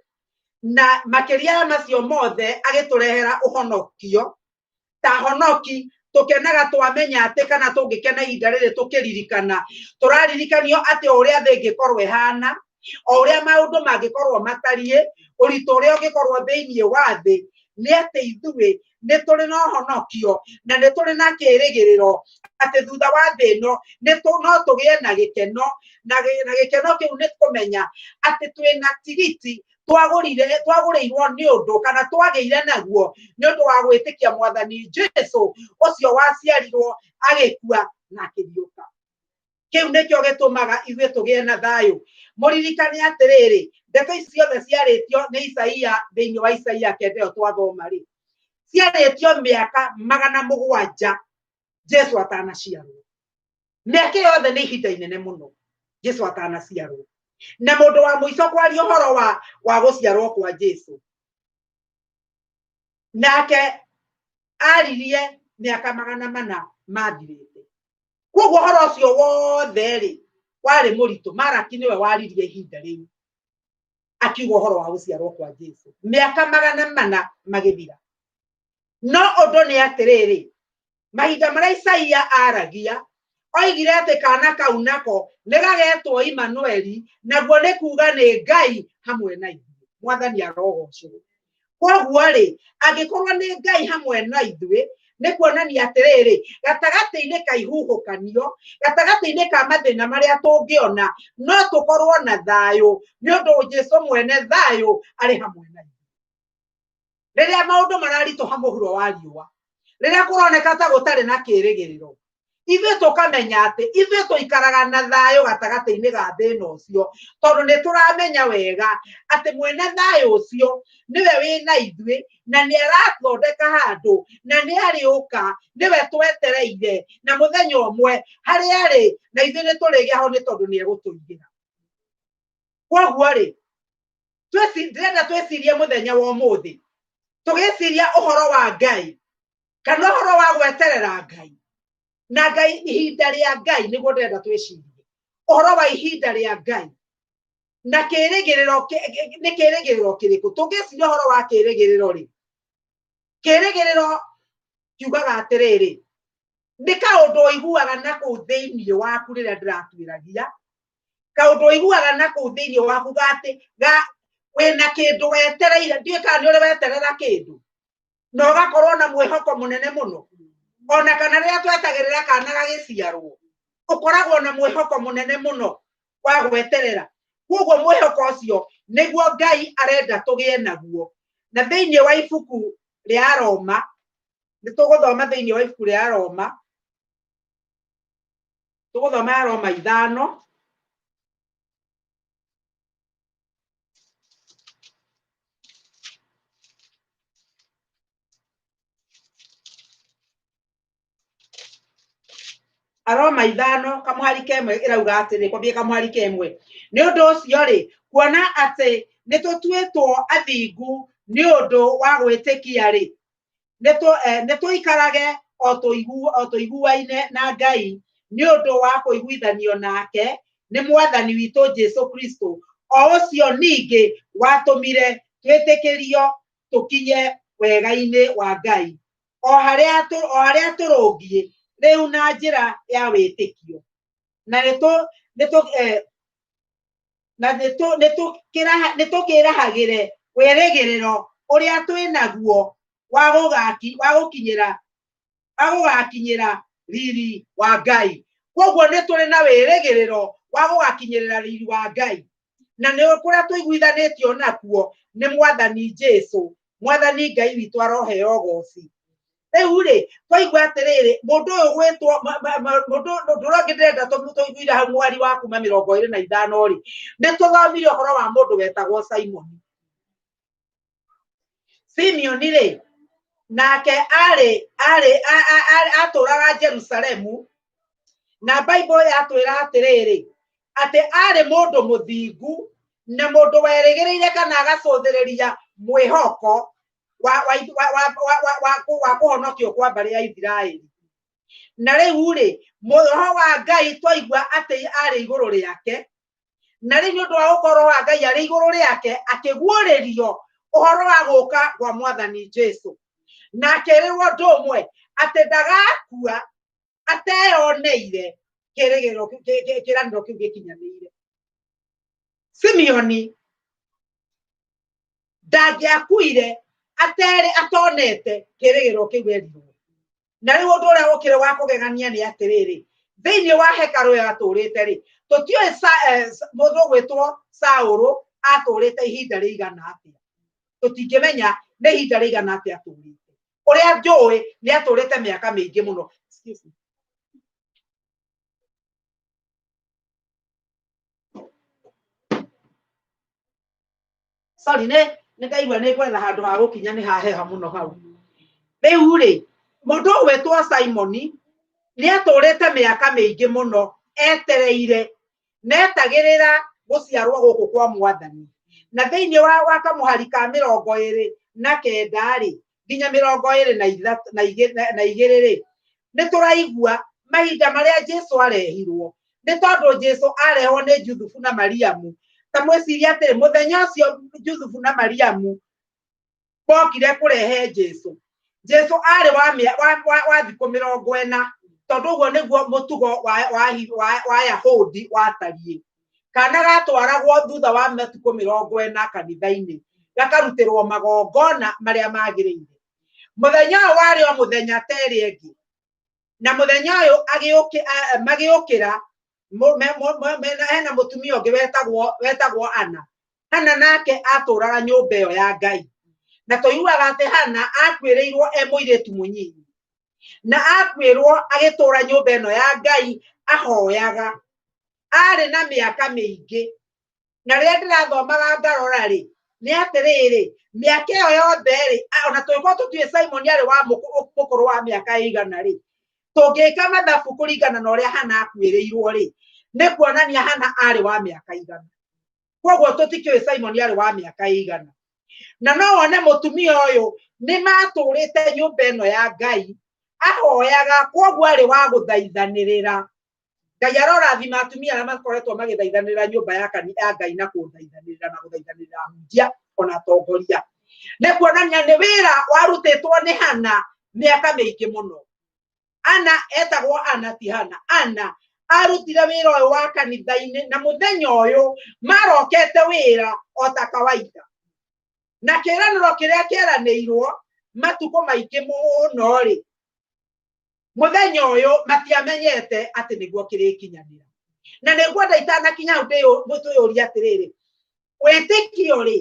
na makĩria ya macio mothe agĩtũrehera ũhonokio. Ta honoki tũkenaga twamenya atĩ, kana tũngĩkena ihinda rĩrĩ tũkĩririkana, tũraririkanio atĩ o ũrĩa thĩ ĩngĩkorwo ĩhana, o ũrĩa maũndũ mangĩkorwo matariĩ, ũritũ ũrĩa ũngĩkorwo thĩinĩ wa thĩ, nĩ atĩ ithuĩ nĩ tũrĩ na ũhonokio na nĩ tũrĩ na kĩrĩgĩrĩro atĩ thutha wa thĩ ĩno no tũgĩe na gĩkeno, na gĩkeno kĩu nĩ kũmenya atĩ twĩna tigiti twagũrĩirwo nĩ ũndũ kana twagĩire naguo nĩ ũndũ wa gwĩtĩkia Mwathani Jesu ũcio waciarirwo agĩkua na akĩriũka. Kĩu nĩkĩo gĩtũmaga ithuĩ tũgĩe na thayũ. Mũririkane atĩrĩrĩ, ndeto ici ciothe ciarĩtio nĩ Isaia thĩinĩ wa Isaia kenda ĩyo twathoma rĩ, ciarĩtio mĩaka 700 Jesu atanaciarwo. Mĩaka yothe nĩ ihinda inene mũno Jesu atanaciarwo. Na mũndũ wa mũico kwaria ũhoro wa gũciarwo kwa Jesu, nake aririe mĩaka 400 mathirĩte. Koguo ũhoro ũcio wothe rĩ warĩ mũritũ. Maraki nĩwe waririe ihinda rĩu akiuga ũhoro wa gũciarwo kwa Jesu mĩaka 400 magĩthira. No ũndũ nĩ atĩrĩrĩ, mahinda marĩa Isaia aragia oigire atĩ kana kau nako nĩ gagetwo Imanueli, naguo nĩ kuga nĩ Ngai hamwe na ithuĩ. Mwathani arogocwo. Koguo rĩ, angĩkorwo nĩ Ngai hamwe na ithuĩ, nĩ kuonania atĩrĩrĩ, gatagatĩ-inĩ ka ihuhũkanio, gatagatĩ-inĩ ka mathĩna marĩa tũngĩona, no tũkorwo na thayũ nĩ ũndũ Jesu mwene thayũ arĩ hamwe na ithuĩ. Rĩrĩa maũndũ mararitũha mũhuro wa riũa, rĩrĩa kũroneka ta gũtarĩ na kĩrĩgĩrĩro, ithuĩ tũkamenya atĩ ithuĩ tũikaraga na thayũ gatagatĩ-inĩ ga thĩna ũcio, tondũ nĩ tũramenya wega atĩ mwene thayũ ũcio nĩwe wĩna ithuĩ na nĩ arathondeka handũ na nĩ arĩũka, nĩwe twetereire, na mũthenya ũmwe harĩa arĩ na ithuĩ nĩ tũrĩgĩa ho nĩ tondũ nĩ egũtũigĩra. Koguo rĩ, ndĩrenda twĩcirie mũthenya wa ũmũthĩ tũgĩciria ũhoro wa Ngai kana ũhoro wa gweterera Ngai, na Ngai ihinda rĩa Ngai nĩguo ndĩrenda twĩcirie ũhoro wa ihinda rĩa Ngai na kĩrĩgĩrĩro nĩ kĩrĩgĩrĩro kĩrĩkũ. Tũngĩciria ũhoro wa kĩrĩgĩrĩro rĩ, kĩrĩgĩrĩro kiugaga atĩrĩrĩ, nĩ kaũndũ ũiguaga na kũu thĩinĩ waku rĩrĩa ndĩratuĩragia, kaũndũ ũiguaga na kũu thĩinĩ waku gatĩ wĩna kĩndũ wetereire, ndiũĩ kana nĩ ũrĩ weterera kĩndũ na ũgakorwo na mwĩhoko mũnene mũno, ona kana rĩrĩa twetagĩrĩra kana gagĩciarwo ũkoragwo na mwĩhoko mũnene mũno. Wa gweterera. Koguo mwĩhoko ũcio nĩguo Ngai arenda tũgĩe naguo. Na thĩinĩ wa ibuku rĩa Roma, nĩ tũgũthoma thĩinĩ wa ibuku rĩa Roma, tũgũthoma ya Roma 5. Aroma 5 kamũhari kemwe ĩrauga atĩrĩ, kwambia kamũhari kemwe. Nĩ ũndũ ũcio rĩ, kuona atĩ nĩ tũtuĩtwo athingu nĩ ũndũ wa gwĩtĩkia rĩ, nĩ tũikarage o tũiguaine na Ngai nĩ ũndũ wa kũiguithanio nake nĩ Mwathani witũ Jesu Kristo, o ũcio ningĩ watũmire twĩtĩkĩrio tũkinye wega-inĩ wa Ngai, o harĩa tũrũngiĩ rĩu na njĩra ya wĩtĩkio. Na nĩ tũkĩrahagĩre wĩrĩgĩrĩro ũrĩa twĩ naguo wa gũgakinyĩra riri wa Ngai. Koguo nĩ tũrĩ na wĩrĩgĩrĩro wa gũgakinyĩrĩra riri wa Ngai, na nĩ kũrĩa tũiguithanĩtio nakuo nĩ Mwathani Jesu. Mwathani Ngai witũ aroheo ũgoci. Rĩu rĩ, twaigua atĩrĩrĩ, mũndũ ũyũ gwĩtwo mũndũ ũrĩa ũngĩ ndĩrenda tũiguire hau mwari wa kuma 25 rĩ, nĩ tũthomire ũhoro wa mũndũ wetagwo Simoni. Simeoni rĩ, nake arĩ atũraga Jerusalemu, na Bible yatwĩra atĩrĩrĩ, atĩ arĩ mũndũ mũthingu na mũndũ werĩgĩrĩire kana agacũthĩrĩria mwĩhoko wa kũhonokio kwa mbarĩ ya Isiraeli. Na rĩu rĩ, roho wa Ngai twaigua atĩ arĩ igũrũ rĩake, na rĩu nĩ ũndũ wa gũkorwo wa Ngai arĩ igũrũ rĩake, akĩguũrĩrio ũhoro wa gũka kwa Mwathani Jesu, na akĩrĩrwo ũndũ ũmwe atĩ ndagakua ateyoneire kĩrĩgĩrĩro kĩranĩro kĩu gĩkinyanĩire. Simeoni ndangĩakuire aterĩ atonete kĩrĩgĩrĩro kĩu erirwo. Na rĩu ũndũ ũrĩa ũkĩrĩ wa kũgegania nĩ atĩrĩrĩ, thĩinĩ wa hekarũ yatũrĩte rĩ, tũtiũĩ mũndũ ũgwĩtwo Saũlũ atũrĩte ihinda rĩigana atĩa. Tũtingĩmenya nĩ ihinda rĩigana atĩa atũrĩte. Ũrĩa njũĩ nĩ atũrĩte mĩaka mĩingĩ mũno. Excuse me. Sorry, nĩ ndaigua nĩ ngwetha handũ ha gũkinya nĩ haheha mũno hau. Rĩu rĩ, mũndũ ũgwĩtwo Simoni nĩ atũrĩte mĩaka mĩingĩ mũno etereire na etagĩrĩra gũciarwo gũkũ kwa Mwathani. Na thĩinĩ wa kamũhari ka 29 rĩ, nginya 22 rĩ, nĩ tũraigua mahinda marĩa Jesu arehirwo. Nĩ tondũ Jesu arehwo nĩ Juthubu na Mariamu. Ta mwĩcirie atĩrĩ, mũthenya ũcio Juthubu na Mariamu mokire kũrehe Jesu, Jesu arĩ wa thikũ 40, tondũ ũguo nĩguo mũtugo wa Yahudi watariĩ. Kana gatwaragwo thutha wa matukũ 40 kanitha-inĩ, gakarutĩrwo magongona marĩa magĩrĩire. Mũthenya ũyũ warĩ o mũthenya ta ĩrĩa ĩngĩ, na mũthenya ũyũ magĩũkĩra hena mũtumia ũngĩ wetagwo Ana. Hana nake atũraga nyũmba ĩyo ya Ngai, na tũiguaga atĩ Hana akuĩrĩirwo e mũirĩtu mũnyinyi, na akuĩrwo agĩtũra nyũmba ĩno ya Ngai ahoyaga. Arĩ na mĩaka mĩingĩ, na rĩrĩa ndĩrathomaga ngarora rĩ, nĩ atĩrĩrĩ, mĩaka ĩyo yothe rĩ, ona tũngĩkorwo tũtiũĩ Simoni arĩ wa mũkũrũ wa mĩaka ĩigana rĩ, tũngĩka mathabu kũringana na ũrĩa Hana akuĩrĩirwo rĩ, nĩ kuonania Hana arĩ wa mĩaka igana. Koguo tũtikĩũĩ Simoni arĩ wa mĩaka ĩigana. Na no wone mũtumia ũyũ nĩ matũrĩte nyũmba ĩno ya Ngai ahoyaga, koguo arĩ wa gũthaithanĩrĩra. Ngai arorathima atumia arĩa makoretwo magĩthaithanĩrĩra nyũmba ya Ngai na kũthaithanĩrĩra na gũthaithanĩrĩra ahunjia ona atongoria. Nĩ kuonania nĩ wĩra warutĩtwo nĩ Hana mĩaka mĩingĩ mũno. Ana etagwo Ana ti Hana. Ana arutire wĩra ũyũ wa kanitha-inĩ, na mũthenya ũyũ marokete wĩra o ta kawaida. Na kĩĩranĩro kĩrĩa kĩeranĩirwo matukũ maingĩ mũno rĩ, mũthenya ũyũ matiamenyete atĩ nĩguo kĩrĩkinyanĩra. Na nĩ ngwenda itanakinya hau twĩyũrie atĩrĩrĩ, wĩtĩkio rĩ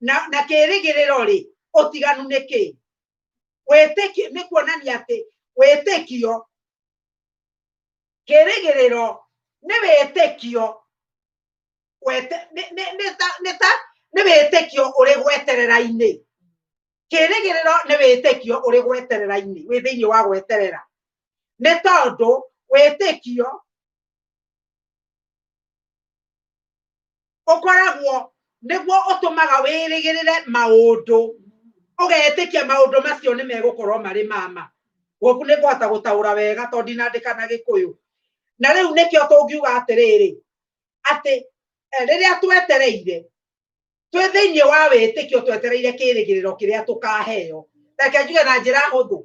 na kĩrĩgĩrĩro rĩ ũtiganu nĩ kĩ? Wĩtĩkio nĩ kuonania atĩ wĩtĩkio, kĩrĩgĩrĩro nĩ wĩtĩkio nĩ wĩtĩkio ũrĩ gweterera-inĩ. Kĩrĩgĩrĩro nĩ wĩtĩkio ũrĩ gweterera-inĩ, wĩ thĩinĩ wa gweterera. Nĩ tondũ wĩtĩkio ũkoragwo nĩguo ũtũmaga wĩrĩgĩrĩre maũndũ, ũgetĩkia maũndũ macio nĩ megũkorwo marĩ mama. Gũkũ nĩ ngũhota gũtaũra wega tondũ ndinandĩka na Gĩkũyũ. Na rĩu nĩkĩo tũngiuga atĩrĩrĩ, atĩ rĩrĩa twetereire twĩ thĩinĩ wa wĩtĩkio twetereire kĩrĩgĩrĩro kĩrĩa tũkaheo. Reke njuge na njĩra hũthũ,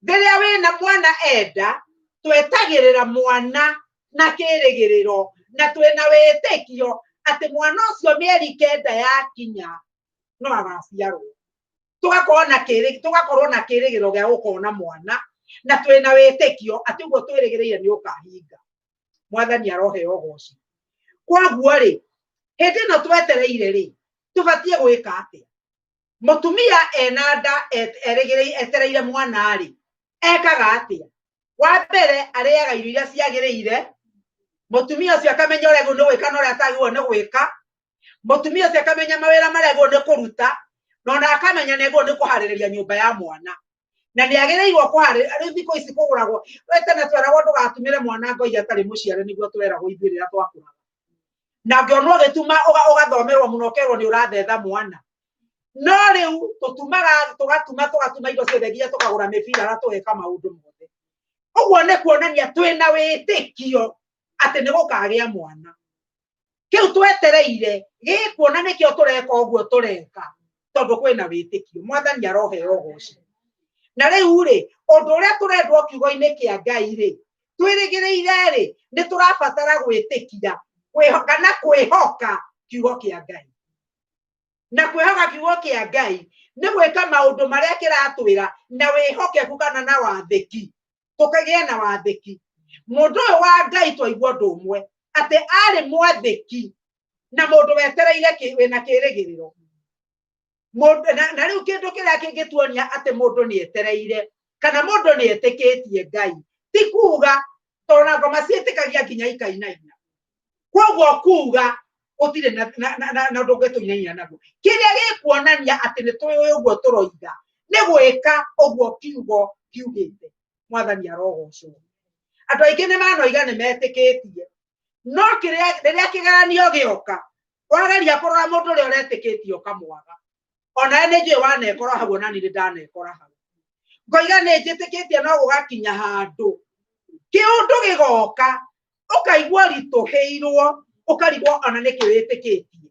rĩrĩa wĩna mwana enda, twetagĩrĩra mwana na kĩrĩgĩrĩro na twĩna wĩtĩkio atĩ mwana ũcio mĩeri 9 yakinya no agaciarwo. Tũgakorwo na kĩrĩgĩrĩro gĩa gũkona mwana na twĩna wĩtĩkio atĩ ũguo twĩrĩgĩrĩire nĩ ũkahinga. Mwathani aroheo ũgoci. Kwoguo rĩ, hĩndĩ ĩno twetereire rĩ, tũbatiĩ gwĩka atĩa? Mũtumia ena nda etereire mwana rĩ, ekaga atĩa? Wa mbere arĩaga irio iria ciagĩrĩire, mũtumia ũcio akamenya ũrĩa agĩrĩirwo nĩ gwĩka na ũrĩa atagĩrĩirwo nĩ gwĩka, mũtumia ũcio akamenya mawĩra marĩa agĩrĩirwo nĩ kũruta, na ona akamenya nĩ agĩrĩirwo nĩ kũharĩrĩria nyũmba ya mwana. Na nĩ agĩrĩirwo kũharĩrĩria, rĩu thikũ ici kũgũragwo, we tene tweragwo ndũgatumĩre mwana ngoi atarĩ mũciare, nĩguo tweragwo ithuĩ rĩrĩa twakũraga. Na ngĩonwo ũgĩtuma ũgathomerwo mũno ũkerwo nĩ ũrathetha mwana. No rĩu tũtumaga, tũgatuma, tũgatuma indo ciothe nginya tũkagũra mĩbira na tũgeka maũndũ mothe. Ũguo nĩ kuonania twĩna wĩtĩkio atĩ nĩ gũkagĩa mwana. Kĩu twetereire gĩkuona nĩkĩo tũreka ũguo tũreka, tondũ kwĩna wĩtĩkio. Mwathani aroheo ũgoci. Na rĩu rĩ, ũndũ ũrĩa tũrendwo kiugo-inĩ kĩa Ngai rĩ, twĩrĩgĩrĩire rĩ, nĩ tũrabatara gwĩtĩkia, kwĩhoka na kwĩhoka kiugo kĩa Ngai. Na kwĩhoka kiugo kĩa Ngai nĩ gwĩka maũndũ marĩa kĩratwĩra na wĩhokeku kana na wathĩki. Tũkagĩa na wathĩki. Mũndũ ũyũ wa Ngai twaigua ũndũ ũmwe, atĩ arĩ mwathĩki na mũndũ wetereire wĩna kĩrĩgĩrĩro. Na rĩu kĩndũ kĩrĩa kĩngĩtuonia atĩ mũndũ nĩ etereire kana mũndũ nĩ etĩkĩtie Ngai, ti kuga tondũ na ngoma ciĩtĩkagia nginya ikainaina. Koguo kuga gũtirĩ na ũndũ ũngĩtũinaina naguo. Kĩrĩa gĩkuonania atĩ nĩ tũĩ ũguo tũroiga nĩ gwĩka ũguo kiugo kiugĩte. Mwathani arogocwo. Andũ aingĩ nĩ manoiga nĩ metĩkĩtie, no rĩrĩa kĩgeranio gĩoka, wageria kũrora mũndũ ũrĩa ũretĩkĩtie ũkamwaga. Onawe nĩ njũĩ wanekora hau, ona niĩ nĩ ndanekora hau. Ngoiga nĩ njĩtĩkĩtie no gũgakinya handũ kĩũndũ gĩgoka, ũkaigua ũritũhĩirwo, ũkarigwo ona nĩkĩ wĩtĩkĩtie.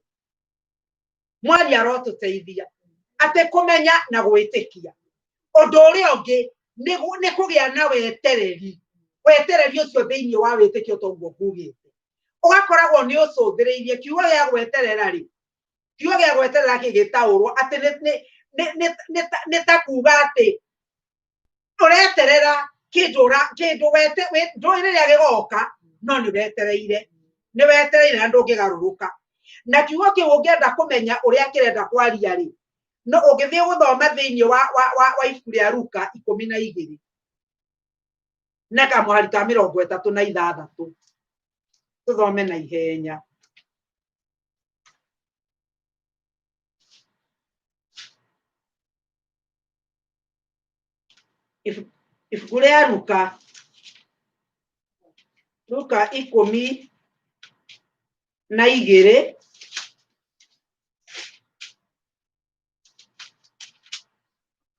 Mwaria arotũteithia atĩ kũmenya na gwĩtĩkia. Ũndũ ũrĩa ũngĩ nĩ kũgĩa na wetereri. Wetereri ũcio thĩinĩ wa wĩtĩkio toguo ngugĩte, ũgakoragwo nĩ ũcũthĩrĩirie. Kiugo gĩa gweterera rĩ, kiugo gĩa gweterera kĩngĩtaũrwo atĩ nĩ ta kuga atĩ ũreterera kĩndũ kĩndũ ndũĩ rĩrĩa gĩgoka, no nĩ wetereire, nĩ wetereire na ndũngĩgarũrũka. Na kiugo kĩu ũngĩenda kũmenya ũrĩa kĩrenda kwaria rĩ, no ũngĩthiĩ gũthoma thĩinĩ wa ibuku rĩa Luka 12 na kamũhari ka 36, tũthome na ihenya. Ibuku rĩa Luka, Luka 12,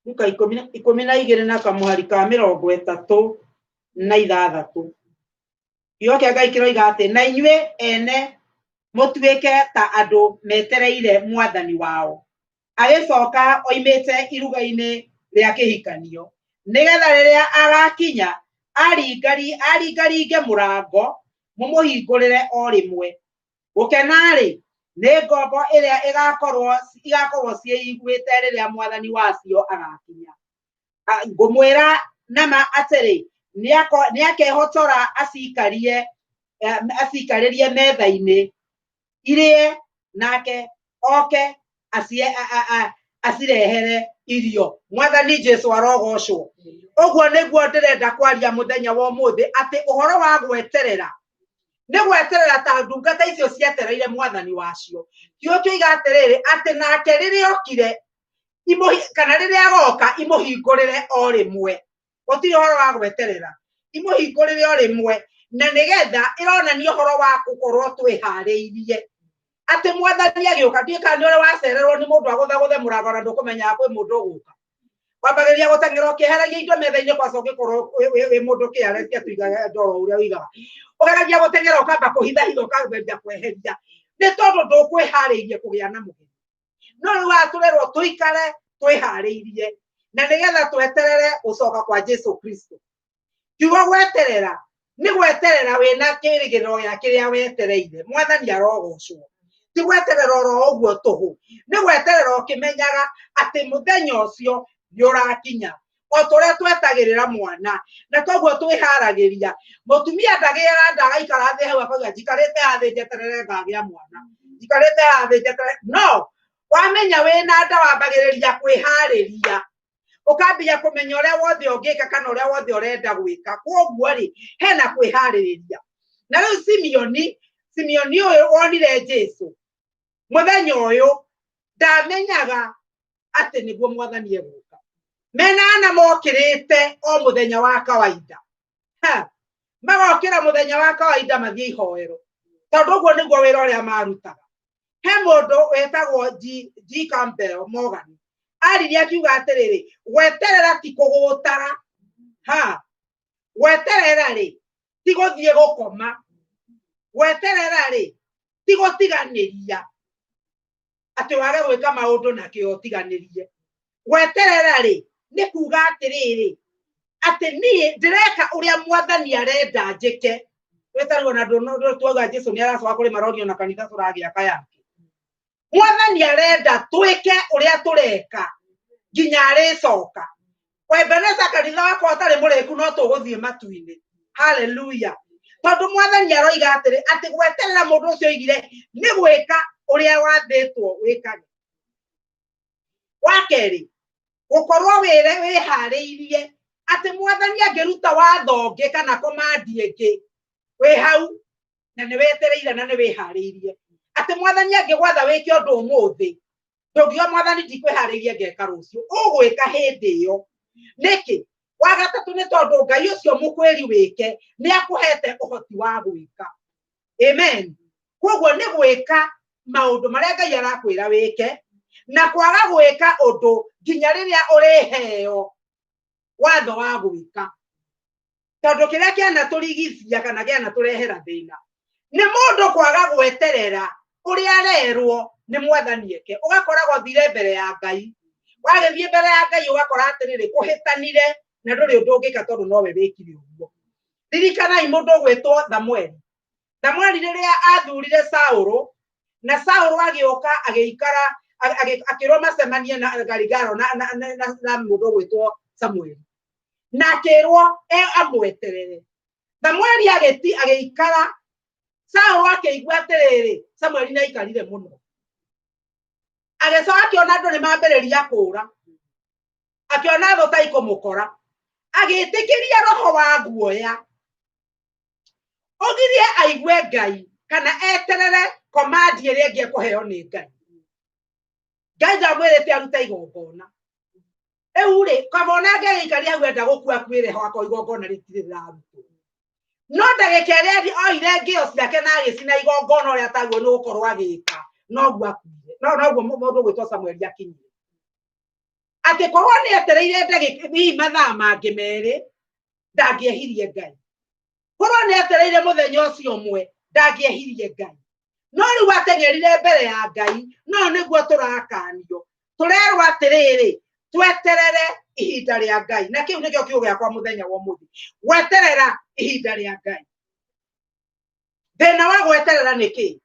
Luka 12 na kamũhari ka 36. Kiugo kĩa Ngai kĩroiga atĩ na inyuĩ ene mũtuĩke ta andũ metereire mwathani wao agĩcoka oimĩte iruga-inĩ rĩa kĩhikanio, nĩgetha rĩrĩa agakinya aringaringe mũrango mũmũhingũrĩre o rĩmwe. Gũkena-rĩ, nĩ ngombo ĩrĩa igakorwo ciĩiguĩte rĩrĩa mwathani wacio agakinya. Ngũmwĩra nama atĩrĩ, nĩakehotora acikarie acikarĩrie metha-inĩ irĩe nake oke acirehere irio. Mwathani Jesu arogocwo. Ũguo nĩguo ndĩrenda kwaria mũthenya wa ũmũthĩ, atĩ ũhoro wa gweterera nĩ gweterera ta ndungata icio cietereire mwathani wacio. Kiugo kĩoiga atĩrĩrĩ, atĩ nake rĩrĩa okire kana rĩrĩa agoka imũhingũrĩre o rĩmwe. Gũtirĩ ũhoro wa gweterera, imũhingũrĩre o rĩmwe, na nĩgetha ĩronania ũhoro wa gũkorwo twĩharĩirie atĩ mwathani agĩũka. Ndiũĩ kana nĩ ũrĩa wacererwo nĩ mũndũ agũthagũthe mũrango na ndũkũmenyaga kwĩ mũndũ ũgũka. Wambagĩrĩria gũteng'era ũkĩeheragia indo metha-inĩ kwaca ũngĩkorwo wĩ mũndũ kĩarĩtie tuigaga ndoro ũrĩa ũigaga. Ũgeragia gũteng'era ũkamba kũhithahitha ũkambĩrĩria kweheria nĩ tondũ ndũkwĩharĩirie kũgĩa na mũgeni. No rĩu haha tũrerwo tũikare twĩharĩirie na nĩgetha tweterere gũcoka kwa Jesu Kristo. Kiugo gweterera nĩ gweterera wĩna kĩrĩgĩrĩro gĩa kĩrĩa wetereire. Mwathani arogocwo. Ti gweterera oro ũguo tũhũ, nĩ gweterera ũkĩmenyaga atĩ mũthenya ũcio nĩ ũrakinya. O ta ũrĩa twetagĩrĩra mwana na toguo twĩharagĩria. Mũtumia ndagĩaga nda agaikara thĩ hau akauga njikarĩte haha thĩ njeterere ngagĩa mwana, njikarĩte haha thĩ njeterere. No wamenya wĩna nda wambagĩrĩria kwĩharĩria, ũkambia kũmenya ũrĩa wothe ũngĩka kana ũrĩa wothe ũrenda gwĩka. Koguo rĩ, hena kwĩharĩrĩria. Na rĩu Simeoni ũyũ wonire Jesu mũthenya ũyũ ndamenyaga atĩ nĩguo mwathani egũka. Mena ana mokĩrĩte o mũthenya wa kawaida. Ha, magokĩra mũthenya wa kawaida mathiĩ ihoero, tondũ ũguo nĩguo wĩra ũrĩa marutaga. He mũndũ wetagwo G Campbell Morgan aririe akiuga atĩrĩrĩ, gweterera ti kũgũtara. Ha, gweterera rĩ ti gũthiĩ gũkoma, gweterera rĩ ti gũtiganĩria atĩ wage gwĩka maũndũ na kĩo ũtiganĩrie. Gweterera rĩ nĩ kuga atĩrĩrĩ, atĩ niĩ ndĩreka ũrĩa mwathani arenda njĩke. Wĩtarwo na ndũ twauga Jesu nĩ aracoka kũrĩ maronio na kanitha tũragĩaka yake. Mwathani arenda twĩke ũrĩa tũreka nginya arĩcoka. Ebeneza kanitha wakwa ũtarĩ mũrĩku no tũgũthiĩ matu-inĩ. Hallelujah. Tondũ mwathani aroiga atĩrĩ, atĩ gweterera mũndũ ũcio oigire nĩ gwĩka ũrĩa wathĩtwo wĩkage. Wa kerĩ, gũkorwo wĩharĩirie atĩ mwathani angĩruta watho ũngĩ kana komandi ĩngĩ wĩ hau na nĩ wetereire na nĩ wĩharĩirie. Atĩ mwathani angĩgwatha wĩke ũndũ ũmũthĩ, ndũngiuga mwathani ndikwĩharĩirie ngeka rũciũ, ũgwĩka hĩndĩ ĩyo. Nĩkĩ? Wa gatatũ nĩ tondũ Ngai ũcio mũkwĩri wĩke nĩ akũhete ũhoti wa gwĩka. Amen. Koguo nĩ gwĩka maũndũ marĩa Ngai arakwĩra wĩke na kwaga gwĩka ũndũ nginya rĩrĩa ũrĩheo watho wa gwĩka. Tondũ kĩrĩa kĩanatũrigithia kana kĩanatũrehera thĩna nĩ mũndũ kwaga gweterera ũrĩa arerwo nĩ mwathani eke. Ũgakora gwathire mbere ya Ngai, wagĩthiĩ mbere ya Ngai ũgakora atĩrĩrĩ, kũhĩtanire na ndũrĩ ũndũ ũngĩka tondũ nowe wĩkire ũguo. Ririkanai mũndũ ũgwĩtwo Samueli. Samueli rĩrĩa athurire Saũlũ, na Saũlũ agĩũka agĩikara akĩrwo macemanie na Galigalo na mũndũ ũgwĩtwo Samueli, na akĩrwo amweterere. Samueli agĩikara, Saũlũ akĩigua atĩrĩrĩ, Samueli nĩ aikarire mũno. Agĩcoka akĩona andũ nĩ mambĩrĩria kũũra, akĩona thũ ta ikũmũkora, agĩtĩkĩria roho wa guoya ũgirie aigue Ngai kana eterere komandi ĩrĩa ĩngĩ ekũheo nĩ Ngai. Ngai ndamwĩrĩte arute igongona. Rĩu rĩ, kaba ona angĩgĩikaria hau enda gũkua akuĩre ho akorwo igongona rĩtirĩ rĩrarutwo. No ndagĩka ĩrĩa oire ngĩo ciake na agĩcina igongona ũrĩa ataguo nĩ gũkorwo agĩka, noguo akuire. No noguo mũndũ ũgwĩtwo Samueli akinyire. Atĩ korwo nĩ etereire ndagĩka hihi mathaa mangĩ merĩ, ndangĩehirie Ngai. Korwo nĩ etereire mũthenya ũcio ũmwe, ndangĩehirie Ngai. No rĩu ateng'erire mbere ya Ngai, no nĩguo tũrakanio. Tũrerwo atĩrĩrĩ, tweterere ihinda rĩa Ngai. Na kĩu nĩkĩo kiugo gĩakwa mũthenya wa ũmũthĩ. Gweterera ihinda rĩa Ngai. Thĩna wa gweterera nĩ kĩ?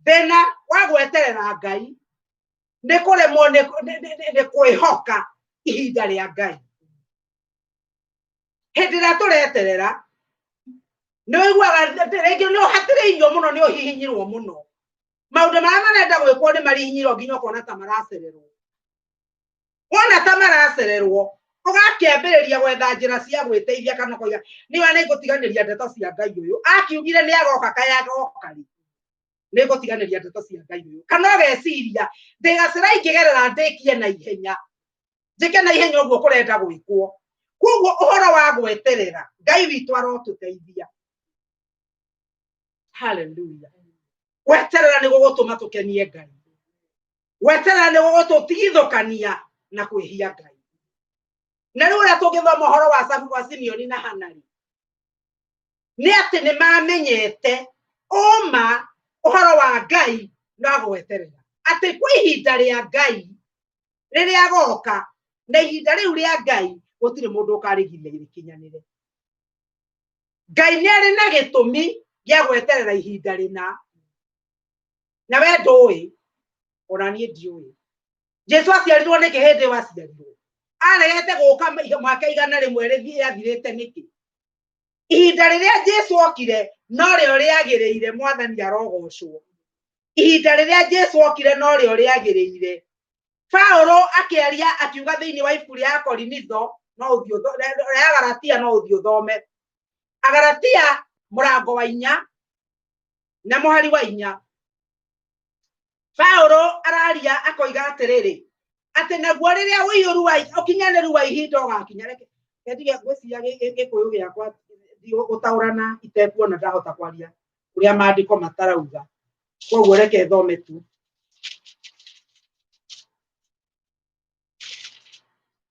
Thĩna wa gweterera Ngai nĩ kũremwo nĩ kwĩhoka ihinda rĩa Ngai. Hĩndĩ ĩrĩa tũreterera Nĩ ũiguaga rĩngĩ nĩ ũhatĩrĩirio mũno, nĩ ũhihinyirwo mũno, maũndũ marĩa marenda gwĩkwo nĩ marihinyirwo nginya ũkona ta maracererwo. Wona ta maracererwo, ũgakĩambĩrĩria gwetha njĩra cia gwĩteithia, kana ũkoiga niwe nĩ ngũtiganĩria ndeto cia Ngai ũyũ akiugire nĩ agoka, kaya agoka rĩ, nĩ ngũtiganĩria ndeto cia Ngai ũyũ. Kana ũgeciria ndĩ gacĩra ingĩgerera ndĩkie na ihenya, njĩke na ihenya ũguo kũrenda gwĩkwo. Koguo ũhoro wa gweterera, Ngai witũ arotũteithia. Haleluya. Gweterera nĩ gũgũtũma tũkenie Ngai, gweterera nĩ gũgũtũtigithũkania na kwĩhia Ngai. Na rĩu ũrĩa tũngĩthoma ũhoro wa Samu wa Simeoni na Hana-rĩ, nĩ atĩ nĩ mamenyete ũma ũhoro wa Ngai na gweterera, atĩ kwĩ ihinda rĩa Ngai rĩrĩa agoka, na ihinda rĩu rĩa Ngai gũtirĩ mũndũ ũkarĩgiria rĩkinyanĩre. Ngai nĩ arĩ na gĩtũmi gĩa gweterera ihinda rĩna, na we ndũĩ, ona niĩ ndiũĩ. Jesu aciarirwo nĩkĩ hĩndĩ ĩyo aciarirwo? Aregete gũka mwaka 100 rĩathirĩte nĩkĩ? Ihinda rĩrĩa Jesu okire norĩo rĩagĩrĩire. Mwathani arogocwo. Ihinda rĩrĩa Jesu okire norĩo rĩagĩrĩire. Paulo akĩaria akiuga thĩinĩ wa ibuku rĩa Korinitho, no ũthiĩ rĩa Galatia, no ũthiĩ ũthome Agalatia mũrango wa 4 na mũhari wa 4. Paulo araria akoiga atĩrĩrĩ, atĩ naguo rĩrĩa ũiyũru wa ũkinyanĩru wa ihinda ũgakinya. Reke ndige ngwĩciria Gĩkũyũ gĩakwa gũtaũrana itekuona ndahota kwaria ũrĩa maandĩko matarauga, koguo reke thome tu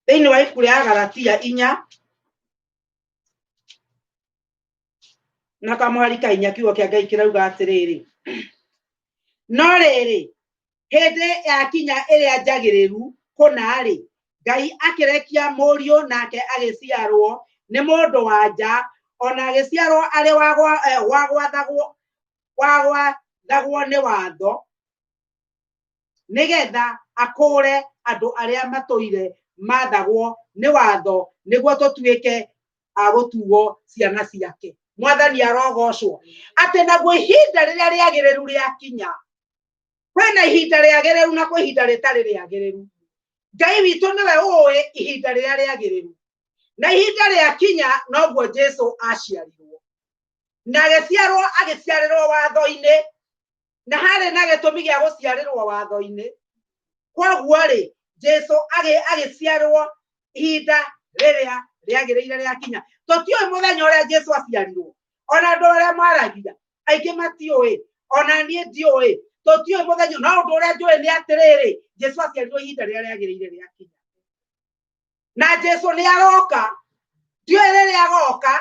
thĩinĩ wa ibuku rĩa Galatia 4 na kamũhari ka 4. Kiugo kĩa Ngai kĩrauga atĩrĩrĩ, no rĩrĩ, hĩndĩ yakinya ĩrĩa njagĩrĩru kũna-rĩ, Ngai akĩrekia mũriũ, nake agĩciarwo nĩ mũndũ wa nja, ona agĩciarwo arĩ wa gwathagwo nĩ watho, nĩgetha akũũre andũ arĩa matũire mathagwo nĩ watho, nĩguo tũtuĩke a gũtuo ciana ciake. Mwathani arogocwo. Atĩ naguo ihinda rĩrĩa rĩagĩrĩru rĩakinya, kwĩna ihinda rĩagĩrĩru na kwĩ ihinda rĩtarĩ rĩagĩrĩru. Ngai witũ nĩwe ũĩ ihinda rĩrĩa rĩagĩrĩru, na ihinda rĩakinya noguo Jesu aciarirwo, na agĩciarwo agĩciarĩrwo watho-inĩ, na harĩ na gĩtũmi gĩa gũciarĩrwo watho-inĩ. Koguo rĩ, Jesu agĩciarwo ihinda rĩrĩa rĩagĩrĩire rĩakinya. Tũtiũĩ mũthenya ũrĩa Jesu aciarirwo, ona andũ arĩa maragia aingĩ matiũĩ, ona niĩ ndiũĩ, tũtiũĩ mũthenya. No ũndũ ũrĩa njũĩ nĩ atĩrĩrĩ, Jesu aciarirwo ihinda rĩrĩa rĩagĩrĩire rĩakinya, na Jesu nĩ aroka. Ndiũĩ rĩrĩa agoka,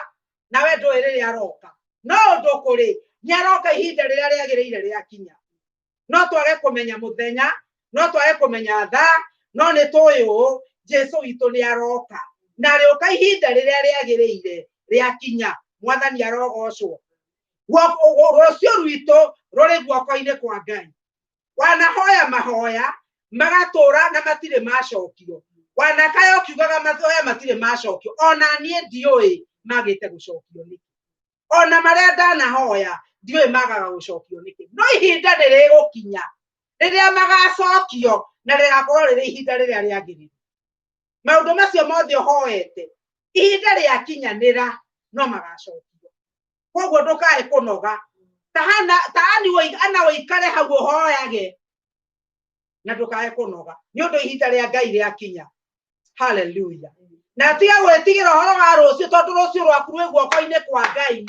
nawe ndũĩ rĩrĩa aroka, no ũndũ kũrĩ nĩ aroka ihinda rĩrĩa rĩagĩrĩire rĩakinya. No twage kũmenya mũthenya, no twage kũmenya thaa, no nĩ tũĩ ũũ, Jesu witũ nĩ aroka, na arĩũka ihinda rĩrĩa rĩagĩrĩire rĩakinya. Mwathani arogocwo. Rũciũ rwitũ rũrĩ guoko-inĩ kwa Ngai. Wanahoya mahoya magatũra na matirĩ macokio, wanakaya ũkiugaga mahoya matirĩ macokio, ona niĩ ndiũĩ magĩte gũcokio nĩkĩ, ona marĩa ndanahoya ndiũĩ magaga gũcokio nĩkĩ, no ihinda nĩ rĩgũkinya rĩrĩa magacokio, na rĩgakorwo rĩrĩ ihinda rĩrĩa rĩagĩrĩru. Maũndũ macio mothe ũhoete, ihinda rĩakinyanĩra no magacokio. Koguo ndũkae kũnoga ta hana ta ani ana ũikare hau ũhoyage na ndũkae kũnoga, nĩ ũndũ ihinda rĩa Ngai rĩakinya. Haleluya. Na tiga gwĩtigĩra ũhoro wa rũciũ, tondũ rũciũ rwaku rwĩ guoko-inĩ kwa Ngai.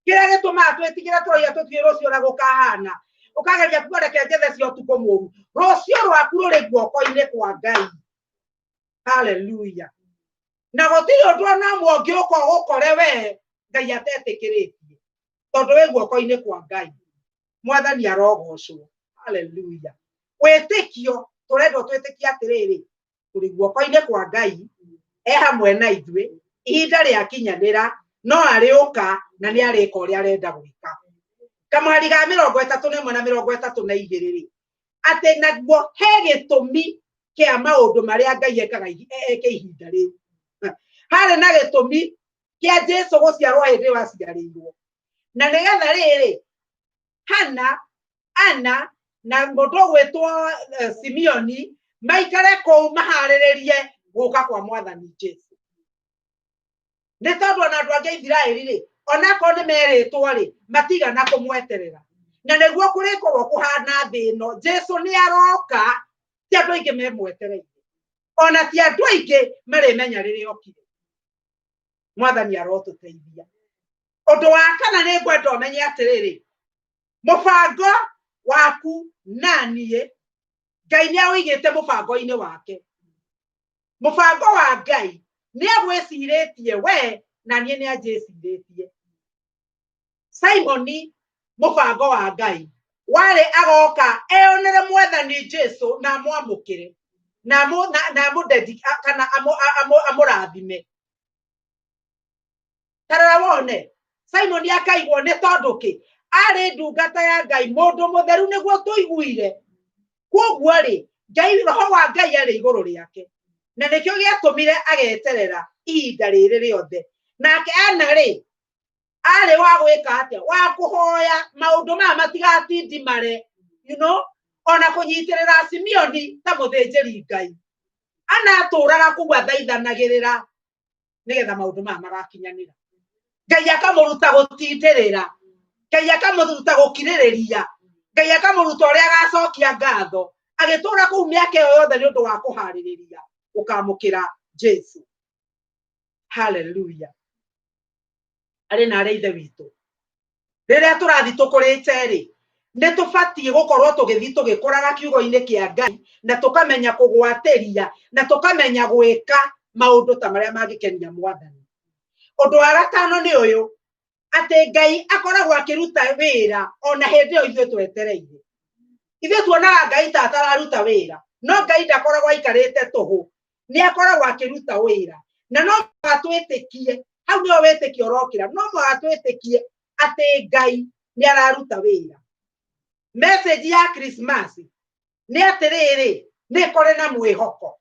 Kĩrĩa gĩtũmaga twĩtigĩre, tũraiga tũtiũĩ rũciũ ũrĩa gũkahana, ũkageria kuga reke njethe cia ũtukũ mũru. Rũciũ rwaku rũrĩ guoko-inĩ kwa Ngai. Haleluya. Na gũtirĩ ũndũ ona ũmwe ũngĩũka ũgũkore we Ngai atetĩkĩrĩtie, tondũ wĩ guoko-inĩ kwa Ngai. Mwathani arogocwo. Haleluya. Wĩtĩkio, tũrendwo twĩtĩkie atĩrĩrĩ, tũrĩ guoko-inĩ kwa Ngai, e hamwe na ithuĩ. Ihinda rĩakinyanĩra no arĩũka na nĩ arĩka ũrĩa arenda gwĩka. Kamũhari ga 31 na 32 rĩ, atĩ naguo he gĩtũmi kĩa maũndũ marĩa Ngai ekaga eke ihinda rĩu. Harĩ na gĩtũmi. Kĩa Jesu gũciarwo hĩndĩ ĩyo aciarĩirwo. Na nĩgetha rĩrĩ, Hana, Ana na mũndũ ũgwĩtwo Simeoni maikare kũu maharĩrĩrie gũka kwa mwathani Jesu. Nĩ tondũ ona andũ angĩ a Isiraeli rĩ, onakorwo nĩ merĩtwo rĩ, matigana kũmweterera. Na nĩguo kũrĩkorwo kũhana thĩ ĩno, Jesu nĩ aroka, ti andũ aingĩ memwetereire. Ona ti andũ aingĩ marĩmenya rĩrĩa okire. Mwathani arotũteithia. Ũndũ wa kana nĩ ngwenda ũmenye atĩrĩrĩ, mũbango waku na niĩ, Ngai nĩ aũigĩte mũbango-inĩ wake. Mũbango wa Ngai nĩ agwĩcirĩtie we na niĩ nĩ anjĩcirĩtie. Simoni mũbango wa Ngai warĩ agoka eyonere mwathani Jesu na amwamũkĩre na kana amũrathime. Tarora wone Simoni akaigwo nĩ tondũ kĩ arĩ ndungata ya Ngai mũndũ mũtheru nĩguo tũiguire. Kwoguo rĩ, Ngai roho wa Ngai arĩ igũrũ rĩake na nĩkĩo gĩatũmire ageterera ihinda rĩrĩ rĩothe. Nake Ana rĩ, arĩ wa gwĩka atĩa? Wa kũhoya maũndũ maya matigatindimare, you know, ona kũnyitĩrĩra Simeoni ta mũthĩnjĩri Ngai. Ana atũraga kũu athaithanagĩrĩra nĩgetha maũndũ maya magakinyanĩra. Ngai akamũruta gũtindĩrĩra, Ngai akamũruta gũkirĩrĩria, Ngai akamũruta ũrĩa agacokia ngatho, agĩtũra kũu mĩaka ĩyo yothe nĩ ũndũ wa kũharĩrĩria gũkamũkĩra Jesu. Hallelujah. Arĩ na arĩa ithe witũ, rĩrĩa tũrathiĩ tũkũrĩte rĩ, nĩ tũbatiĩ gũkorwo tũgĩthiĩ tũgĩkũraga kiugo-inĩ kĩa Ngai na tũkamenya kũgwatĩria na tũkamenya gwĩka maũndũ ta marĩa mangĩkenia mwathani. Ũndũ wa gatano nĩ ũyũ, atĩ Ngai akoragwo akĩruta wĩra ona hĩndĩ ĩyo ithuĩ twetereire. Ithuĩ tuonaga Ngai ta atararuta wĩra, no Ngai ndakoragwo aikarĩte tũhũ, nĩ akoragwo akĩruta wĩra. Na no mũhaka twĩtĩkie, hau nĩho wĩtĩkio ũrokĩra, no mũhaka twĩtĩkie atĩ Ngai nĩ araruta wĩra. Message ya Christmas nĩ atĩrĩrĩ, nĩ kũrĩ na mwĩhoko.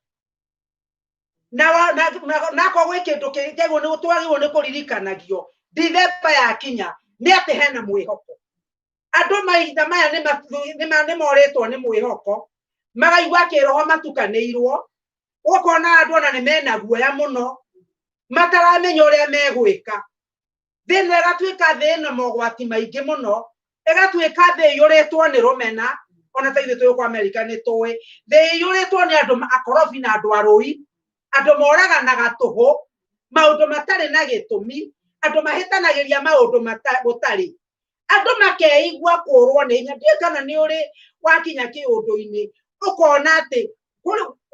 Na akorwo gwĩ kĩndũ kĩagĩrĩirwo nĩ twagĩrĩirwo nĩ kũririkanagio Dithemba yakinya nĩ atĩ hena mwĩhoko. Andũ mahinda maya nĩ morĩtwo nĩ mwĩhoko, magaigua kĩroho matukanĩirwo, ũkona andũ ona nĩ mena guoya mũno, mataramenya ũrĩa megwĩka. Thĩ ĩno ĩgatuĩka thĩ ĩna mogwati maingĩ mũno, ĩgatuĩka thĩ ĩiyũrĩtwo nĩ rũmena, ona ta ithuĩ twĩ gũkũ Amerika nĩ tũĩ, thĩ ĩiyũrĩtwo nĩ andũ akorobi na andũ arũi, andũ moraganaga tũhũ, maũndũ matarĩ na gĩtũmi, andũ mahĩtanagĩria maũndũ gũtarĩ. Andũ makeigua kũrwo nĩ hinya. Ndiũĩ kana nĩ ũrĩ wakinya kĩũndũ-inĩ ũkona atĩ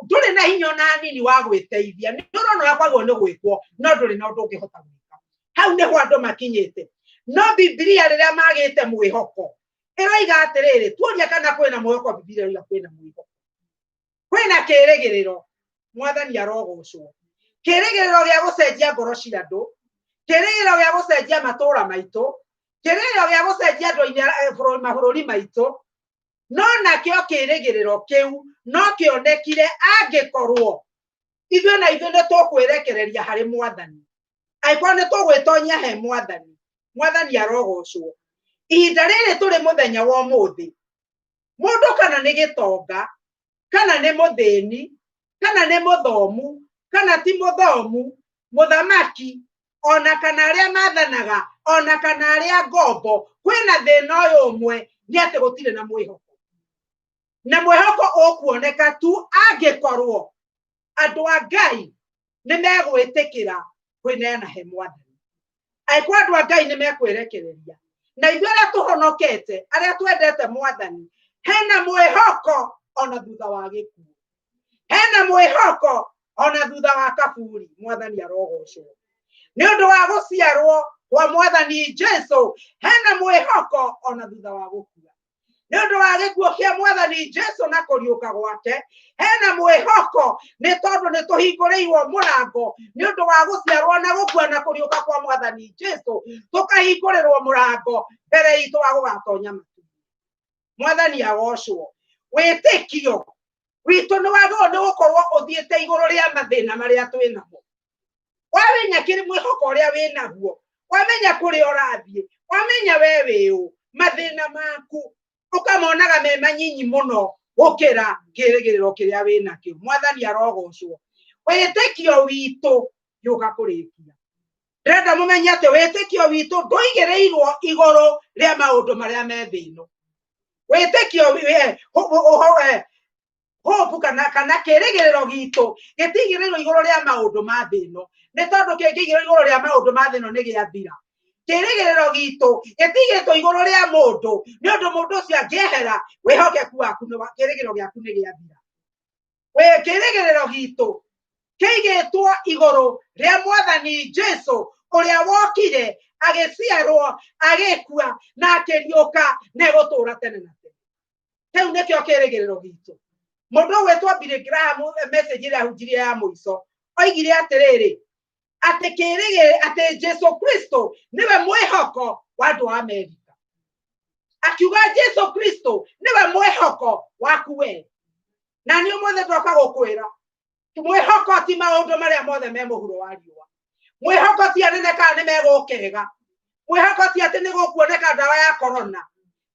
ndũrĩ na hinya ona hanini wa gwĩteithia, nĩ ũrona ũrĩa kwagĩrĩirwo nĩ gwĩkwo no ndũrĩ na ũndũ ũngĩhota gwĩka. Hau nĩho andũ makinyĩte. No Bibilia rĩrĩa magĩte mwĩhoko ĩroiga atĩrĩrĩ, tuoria kana kwĩna mwĩhoko, Bibilia ĩroiga kwĩna mwĩhoko, kwĩna kĩrĩgĩrĩro. Mwathani arogocwo. Kĩrĩgĩrĩro gĩa gũcenjia ngoro cia andũ, kĩrĩgĩrĩro gĩa gũcenjia matũũra maitũ, kĩrĩgĩrĩro gĩa gũcenjia andũ mabũrũri maitũ. No nakĩo kĩrĩgĩrĩro kĩu no kĩonekire angĩkorwo ithuĩ na ithuĩ nĩ tũkwĩrekereria harĩ mwathani, angĩkorwo nĩ tũgwĩtonyia he mwathani. Mwathani arogocwo. Ihinda rĩrĩ tũrĩ mũthenya wa ũmũthĩ, mũndũ kana nĩ gĩtonga, kana nĩ mũthĩni, kana nĩ mũthomu, kana ti mũthomu, mũthamaki, ona kana arĩa mathanaga, ona kana arĩa ngombo, kwĩna thĩna ũyũ ũmwe, nĩ atĩ gũtirĩ na mwĩhoko. Na mwĩhoko ũkuoneka tu angĩkorwo andũ a Ngai nĩ megwĩtĩkĩra kwĩneana he mwathani. Angĩkorwo andũ a Ngai nĩ mekwĩrekereria, na ithuĩ arĩa tũhonokete, arĩa twendete mwathani, hena mwĩhoko ona thutha wa gĩkuũ, hena mwĩhoko ona thutha wa kaburi. Mwathani arogocwo nĩ ũndũ wa gũciarwo kwa mwathani Jesu. Hena mwĩhoko ona thutha wa gũkua nĩ ũndũ wa gĩkuũ kĩa mwathani Jesu na kũriũka gwake. Hena mwĩhoko nĩ tondũ nĩ tũhingũrĩirwo mũrango nĩ ũndũ wa gũciarwo na gũkua na kũriũka kwa mwathani Jesu, tũkahingũrĩrwo mũrango mbere itũ wa gũgatonya matu. Mwathani agocwo. Wĩtĩkio witũ nĩ wagĩrĩirwo nĩ gũkorwo ũthiĩte igũrũ rĩa mathĩna marĩa twĩ namo. Wamenya kĩrĩ mwĩhoko ũrĩa wĩnaguo, wamenya kũrĩa ũrathiĩ, wamenya we wĩũ, mathĩna maku ũkamonaga me manyinyi mũno gũkĩra kĩrĩgĩrĩro kĩrĩa wĩnakĩo. Mwathani arogocwo. Wĩtĩkio witũ yũka kũrĩkia. Ndĩrenda mũmenye atĩ wĩtĩkio witũ ndũigĩrĩirwo igũrũ rĩa maũndũ marĩa me thĩ ĩno. Wĩtĩkio hope kana kĩrĩgĩrĩro gitũ gĩtigĩrĩirwo igũrũ rĩa maũndũ ma thĩ ĩno, nĩ tondũ kĩngĩigĩrĩrwo igũrũ rĩa maũndũ ma thĩ ĩno nĩ gĩathira. Kĩrĩgĩrĩro gitũ gĩtigĩtwo igũrũ rĩa mũndũ, nĩ ũndũ mũndũ ũcio angĩehera, wĩhokeku waku nĩ kĩrĩgĩrĩro gĩaku nĩ gĩathira. Kĩrĩgĩrĩro gitũ kĩigĩtwo igũrũ rĩa Mwathani Jesu ũrĩa wokire agĩciarwo, agĩkua na akĩriũka na egũtũũra tene na tene. Kĩu nĩkĩo kĩrĩgĩrĩro gitũ. Mũndũ ũgwĩtwo Billy Graham, message ĩrĩa ahunjirie ya mũico, oigire atĩrĩrĩ, atĩ kĩrĩgĩrĩro, atĩ Jesu Kristo nĩwe mwĩhoko wa andũ a Amerika. Akiuga Jesu Kristo nĩwe mwĩhoko waku we. Na niĩ ũmũthĩ ndoka gũkwĩra, mwĩhoko ti maũndũ marĩa mothe me mũhuro wa riũa. Mwĩhoko ti anene kana nĩ megũkega. Mwĩhoko ti atĩ nĩ gũkuoneka ndawa ya corona.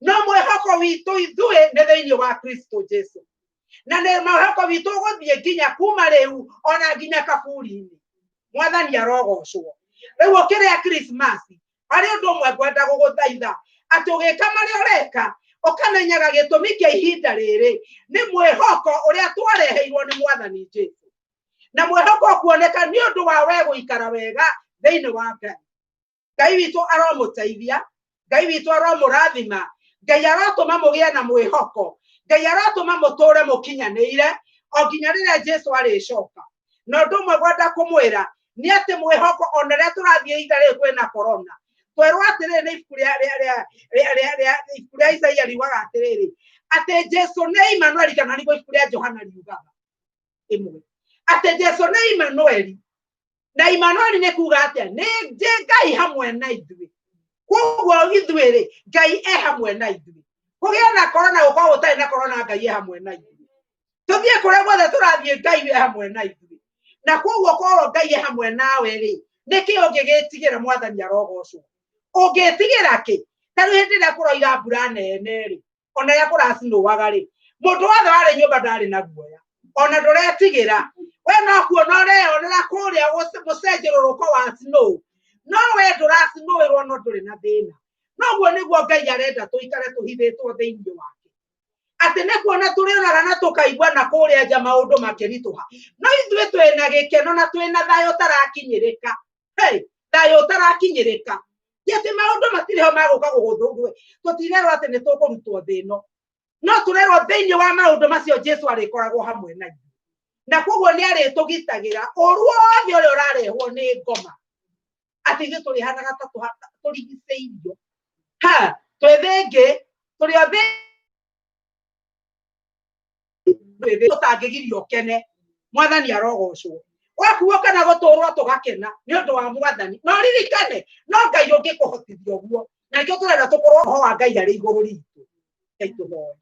No mwĩhoko witũ ithuĩ nĩ thĩinĩ wa Kristo Jesu. Na nĩ mwĩhoko witũ ũgũthiĩ nginya kuma rĩu ona nginya kaburi-inĩ. Mwathani arogocwo. Rĩu ũkĩrĩa Christmas, harĩ ũndũ ũmwe ngwenda gũgũthaitha, atĩ ũgĩka marĩa ũreka, ũkamenyaga gĩtũmi kĩa ihinda rĩrĩ nĩ mwĩhoko ũrĩa twareheirwo nĩ Mwathani Jesu. Na mwĩhoko ũkuoneka nĩ ũndũ wa we gũikara wega thĩinĩ wa Ngai. Ngai witũ aromũteithia, Ngai witũ aromũrathima, Ngai arotũma mũgĩe na mwĩhoko, Ngai arotũma mũtũre mũkinyanĩire o nginya rĩrĩa Jesu arĩcoka. Na ũndũ ũmwe ngwenda kũmwĩra nĩ atĩ mwĩhoko ona rĩrĩa tũrathiĩ ihinda rĩrĩ kwĩna corona, twerwo atĩrĩrĩ nĩ ibuku ibuku rĩa Isaia riugaga atĩrĩrĩ, atĩ Jesu nĩ Immanueli, kana nĩguo ibuku rĩa Johana riugaga ĩmwe, atĩ Jesu nĩ Immanueli. Na Immanueli nĩ kuga atĩa? Nĩ Ngai hamwe na ithuĩ. Koguo ithuĩ rĩ, Ngai e hamwe na ithuĩ. Kũgĩa na corona, gũkorwo gũtarĩ na corona, Ngai e hamwe na ithuĩ. Tũthiĩ kũrĩa guothe tũrathiĩ, Ngai e hamwe na ithuĩ. Na koguo korwo Ngai e hamwe nawe rĩ, nĩkĩ ũngĩgĩtigĩra? Mwathani arogocwo. Ũngĩtigĩra kĩ? Ta rĩu hĩndĩ ĩrĩa kũroira mbura nene rĩ, ona rĩrĩa kũracinũaga rĩ, mũndũ wothe warĩ nyũmba ndarĩ na guoya, ona ndũretigĩra. We no kuona ũreyonera kũrĩa mũcenjũrũrũko wa snow, no we ndũracinũĩrwo, no ndũrĩ na thĩna. Noguo nĩguo Ngai arenda tũikare tũhithĩtwo thĩinĩ wake, atĩ nĩ kuona tũrĩonaga na tũkaigua na kũrĩa nja maũndũ makĩritũha, no ithuĩ twĩna gĩkeno na twĩna thayũ ũtarakinyĩrĩka. Hey, thayũ ũtarakinyĩrĩka. Ti atĩ maũndũ matirĩ ho magũka gũgũthũgue, tũtirerwo atĩ nĩ tũkũrutwo thĩ ĩno, no tũrerwo thĩinĩ wa maũndũ macio Jesu arĩkoragwo hamwe na ithuĩ, na koguo nĩ arĩtũgitagĩra ũru wothe ũrĩa ũrarehwo nĩ ngoma, atĩ ithuĩ tũrĩhanaga ta tũrigicĩirio. Ha twĩ thĩ ĩngĩ, tũrĩ o thĩ ũtangĩgiria ũkene. Mwathani arogocwo. Wakuo kana gũtũrwo tũgakena nĩ ũndũ wa Mwathani. No ririkane no Ngai ũngĩkũhotithia ũguo, na nĩkĩo tũrenda tũkorwo roho wa Ngai arĩ igũrũ ritũ. Ngai tũhoe.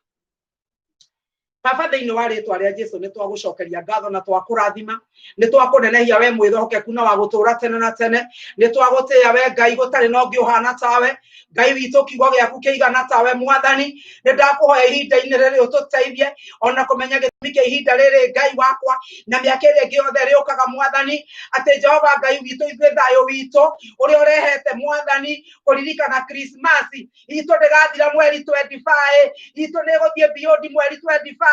Baba, thĩinĩ wa rĩtwa rĩa Jesu nĩ twagũcokeria ngatho na twakũrathima, nĩ twakũnenehia we mwĩhokeku na wa gũtũũra tene na tene. Nĩ twagũtĩĩa we Ngai, gũtarĩ na ũngĩ ũhana tawe. Ngai witũ, kiugo gĩaku kĩigana tawe. Mwathani, nĩ ndakũhoya ihinda-inĩ rĩrĩ ũtũteithie ona kũmenya gĩtũmi kĩa ihinda rĩrĩ, Ngai wakwa, na mĩaka ĩrĩa ĩngĩ yothe ĩrĩũkaga. Mwathani, atĩ Jehova Ngai witũ, ithuĩ thayũ witũ ũrĩa ũrehete, Mwathani, kũririkana Krismasi itũ ndĩgathira mweri 25, itũ nĩ ĩgũthiĩ beyond mweri 25,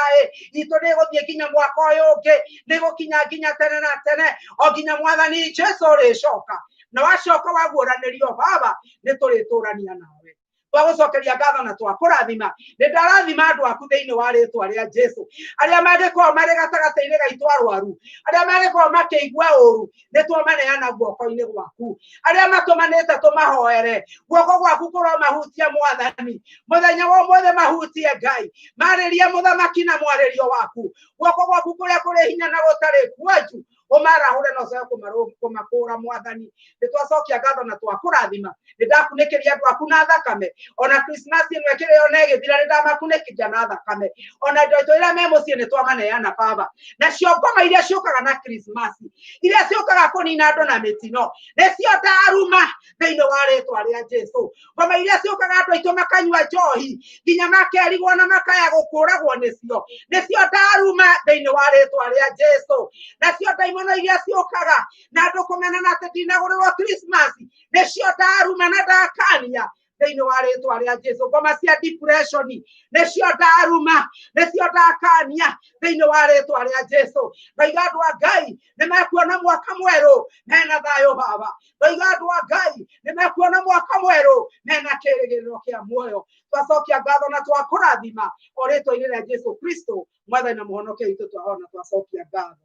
itũ nĩ ĩgũthiĩ nginya mwaka ũyũ ũngĩ, nĩ ĩgũkinya nginya tene na tene, o nginya Mwathani Jesu ũrĩcoka. Na wacoka waguũranĩrio, Baba, nĩ tũrĩtũrania nawe. Twagũcokeria ngatho na twakũrathima. Nĩ ndarathima andũ aku thĩinĩ wa rĩtwa rĩa Jesu, arĩa mangĩkorwo marĩ gatagatĩ-inĩ gaitũ arwaru, arĩa mangĩkorwo makĩigua ũru, nĩ twamaneana guoko-inĩ gwaku. Arĩa matũmanĩte tũmahoere, guoko gwaku kũromahutia. Mwathani, mũthenya wa ũmũthĩ mahutie. Ngai, marĩrie mũthamaki na mwarĩrio waku. Guoko gwaku kũrĩa kũrĩ hinya na gũtarĩ kuonju. Ũmarahũre na ũcoke kũmakũra Mwathani. Nĩ twacokia ngatho na twakũrathima. Nĩ ndakunĩkĩria andũ aku na thakame. Ona Christmas ĩno ĩkĩrĩ ona ĩgĩthira nĩ ndamakunĩkĩria na thakame. Ona andũ aitũ arĩa me mũciĩ nĩ twamaneana Baba. Nacio ngoma iria ciũkaga na Christmas, iria ciũkaga kũnina andũ na mĩtino, nĩcio ndaruma thĩinĩ wa rĩtwa rĩa Jesu. Ngoma iria ciũkaga andũ aitũ makanyua njohi nginya makerigwo na makaya gũkũragwo nĩcio, nĩcio ndaruma thĩinĩ wa rĩtwa rĩa Jesu. Nacio ndaimono iria ciũkaga na andũ kũmenana atĩ ndinagũrĩrwo Christmas, nĩcio ndaruma na ndakania thĩinĩ wa rĩtwa rĩa Jesu. Ngoma cia depression nĩcio ndaruma, nĩcio ndakania thĩinĩ wa rĩtwa rĩa Jesu. Ndoiga andũ a Ngai nĩ mekuona mwaka mwerũ mena thayũ Baba. Ndoiga andũ a Ngai nĩ mekuona mwaka mwerũ mena kĩrĩgĩrĩro kĩa muoyo. Twacokia ngatho na twakũrathima o rĩtwa-inĩ rĩa Jesu Kristo Mwathani na Mũhonokia witũ, twahona twacokia ngatho.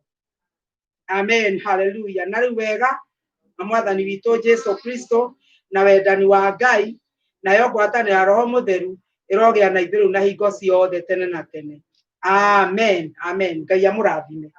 Amen, haleluya. Na rĩu wega na Mwathani witũ Jesu Kristo na wendani wa Ngai nayo ngwatanĩro ya Roho Mũtheru ĩrogĩa na ithuĩ rĩu na hingo ciothe tene na tene. Amen, amen. Ngai amũrathime.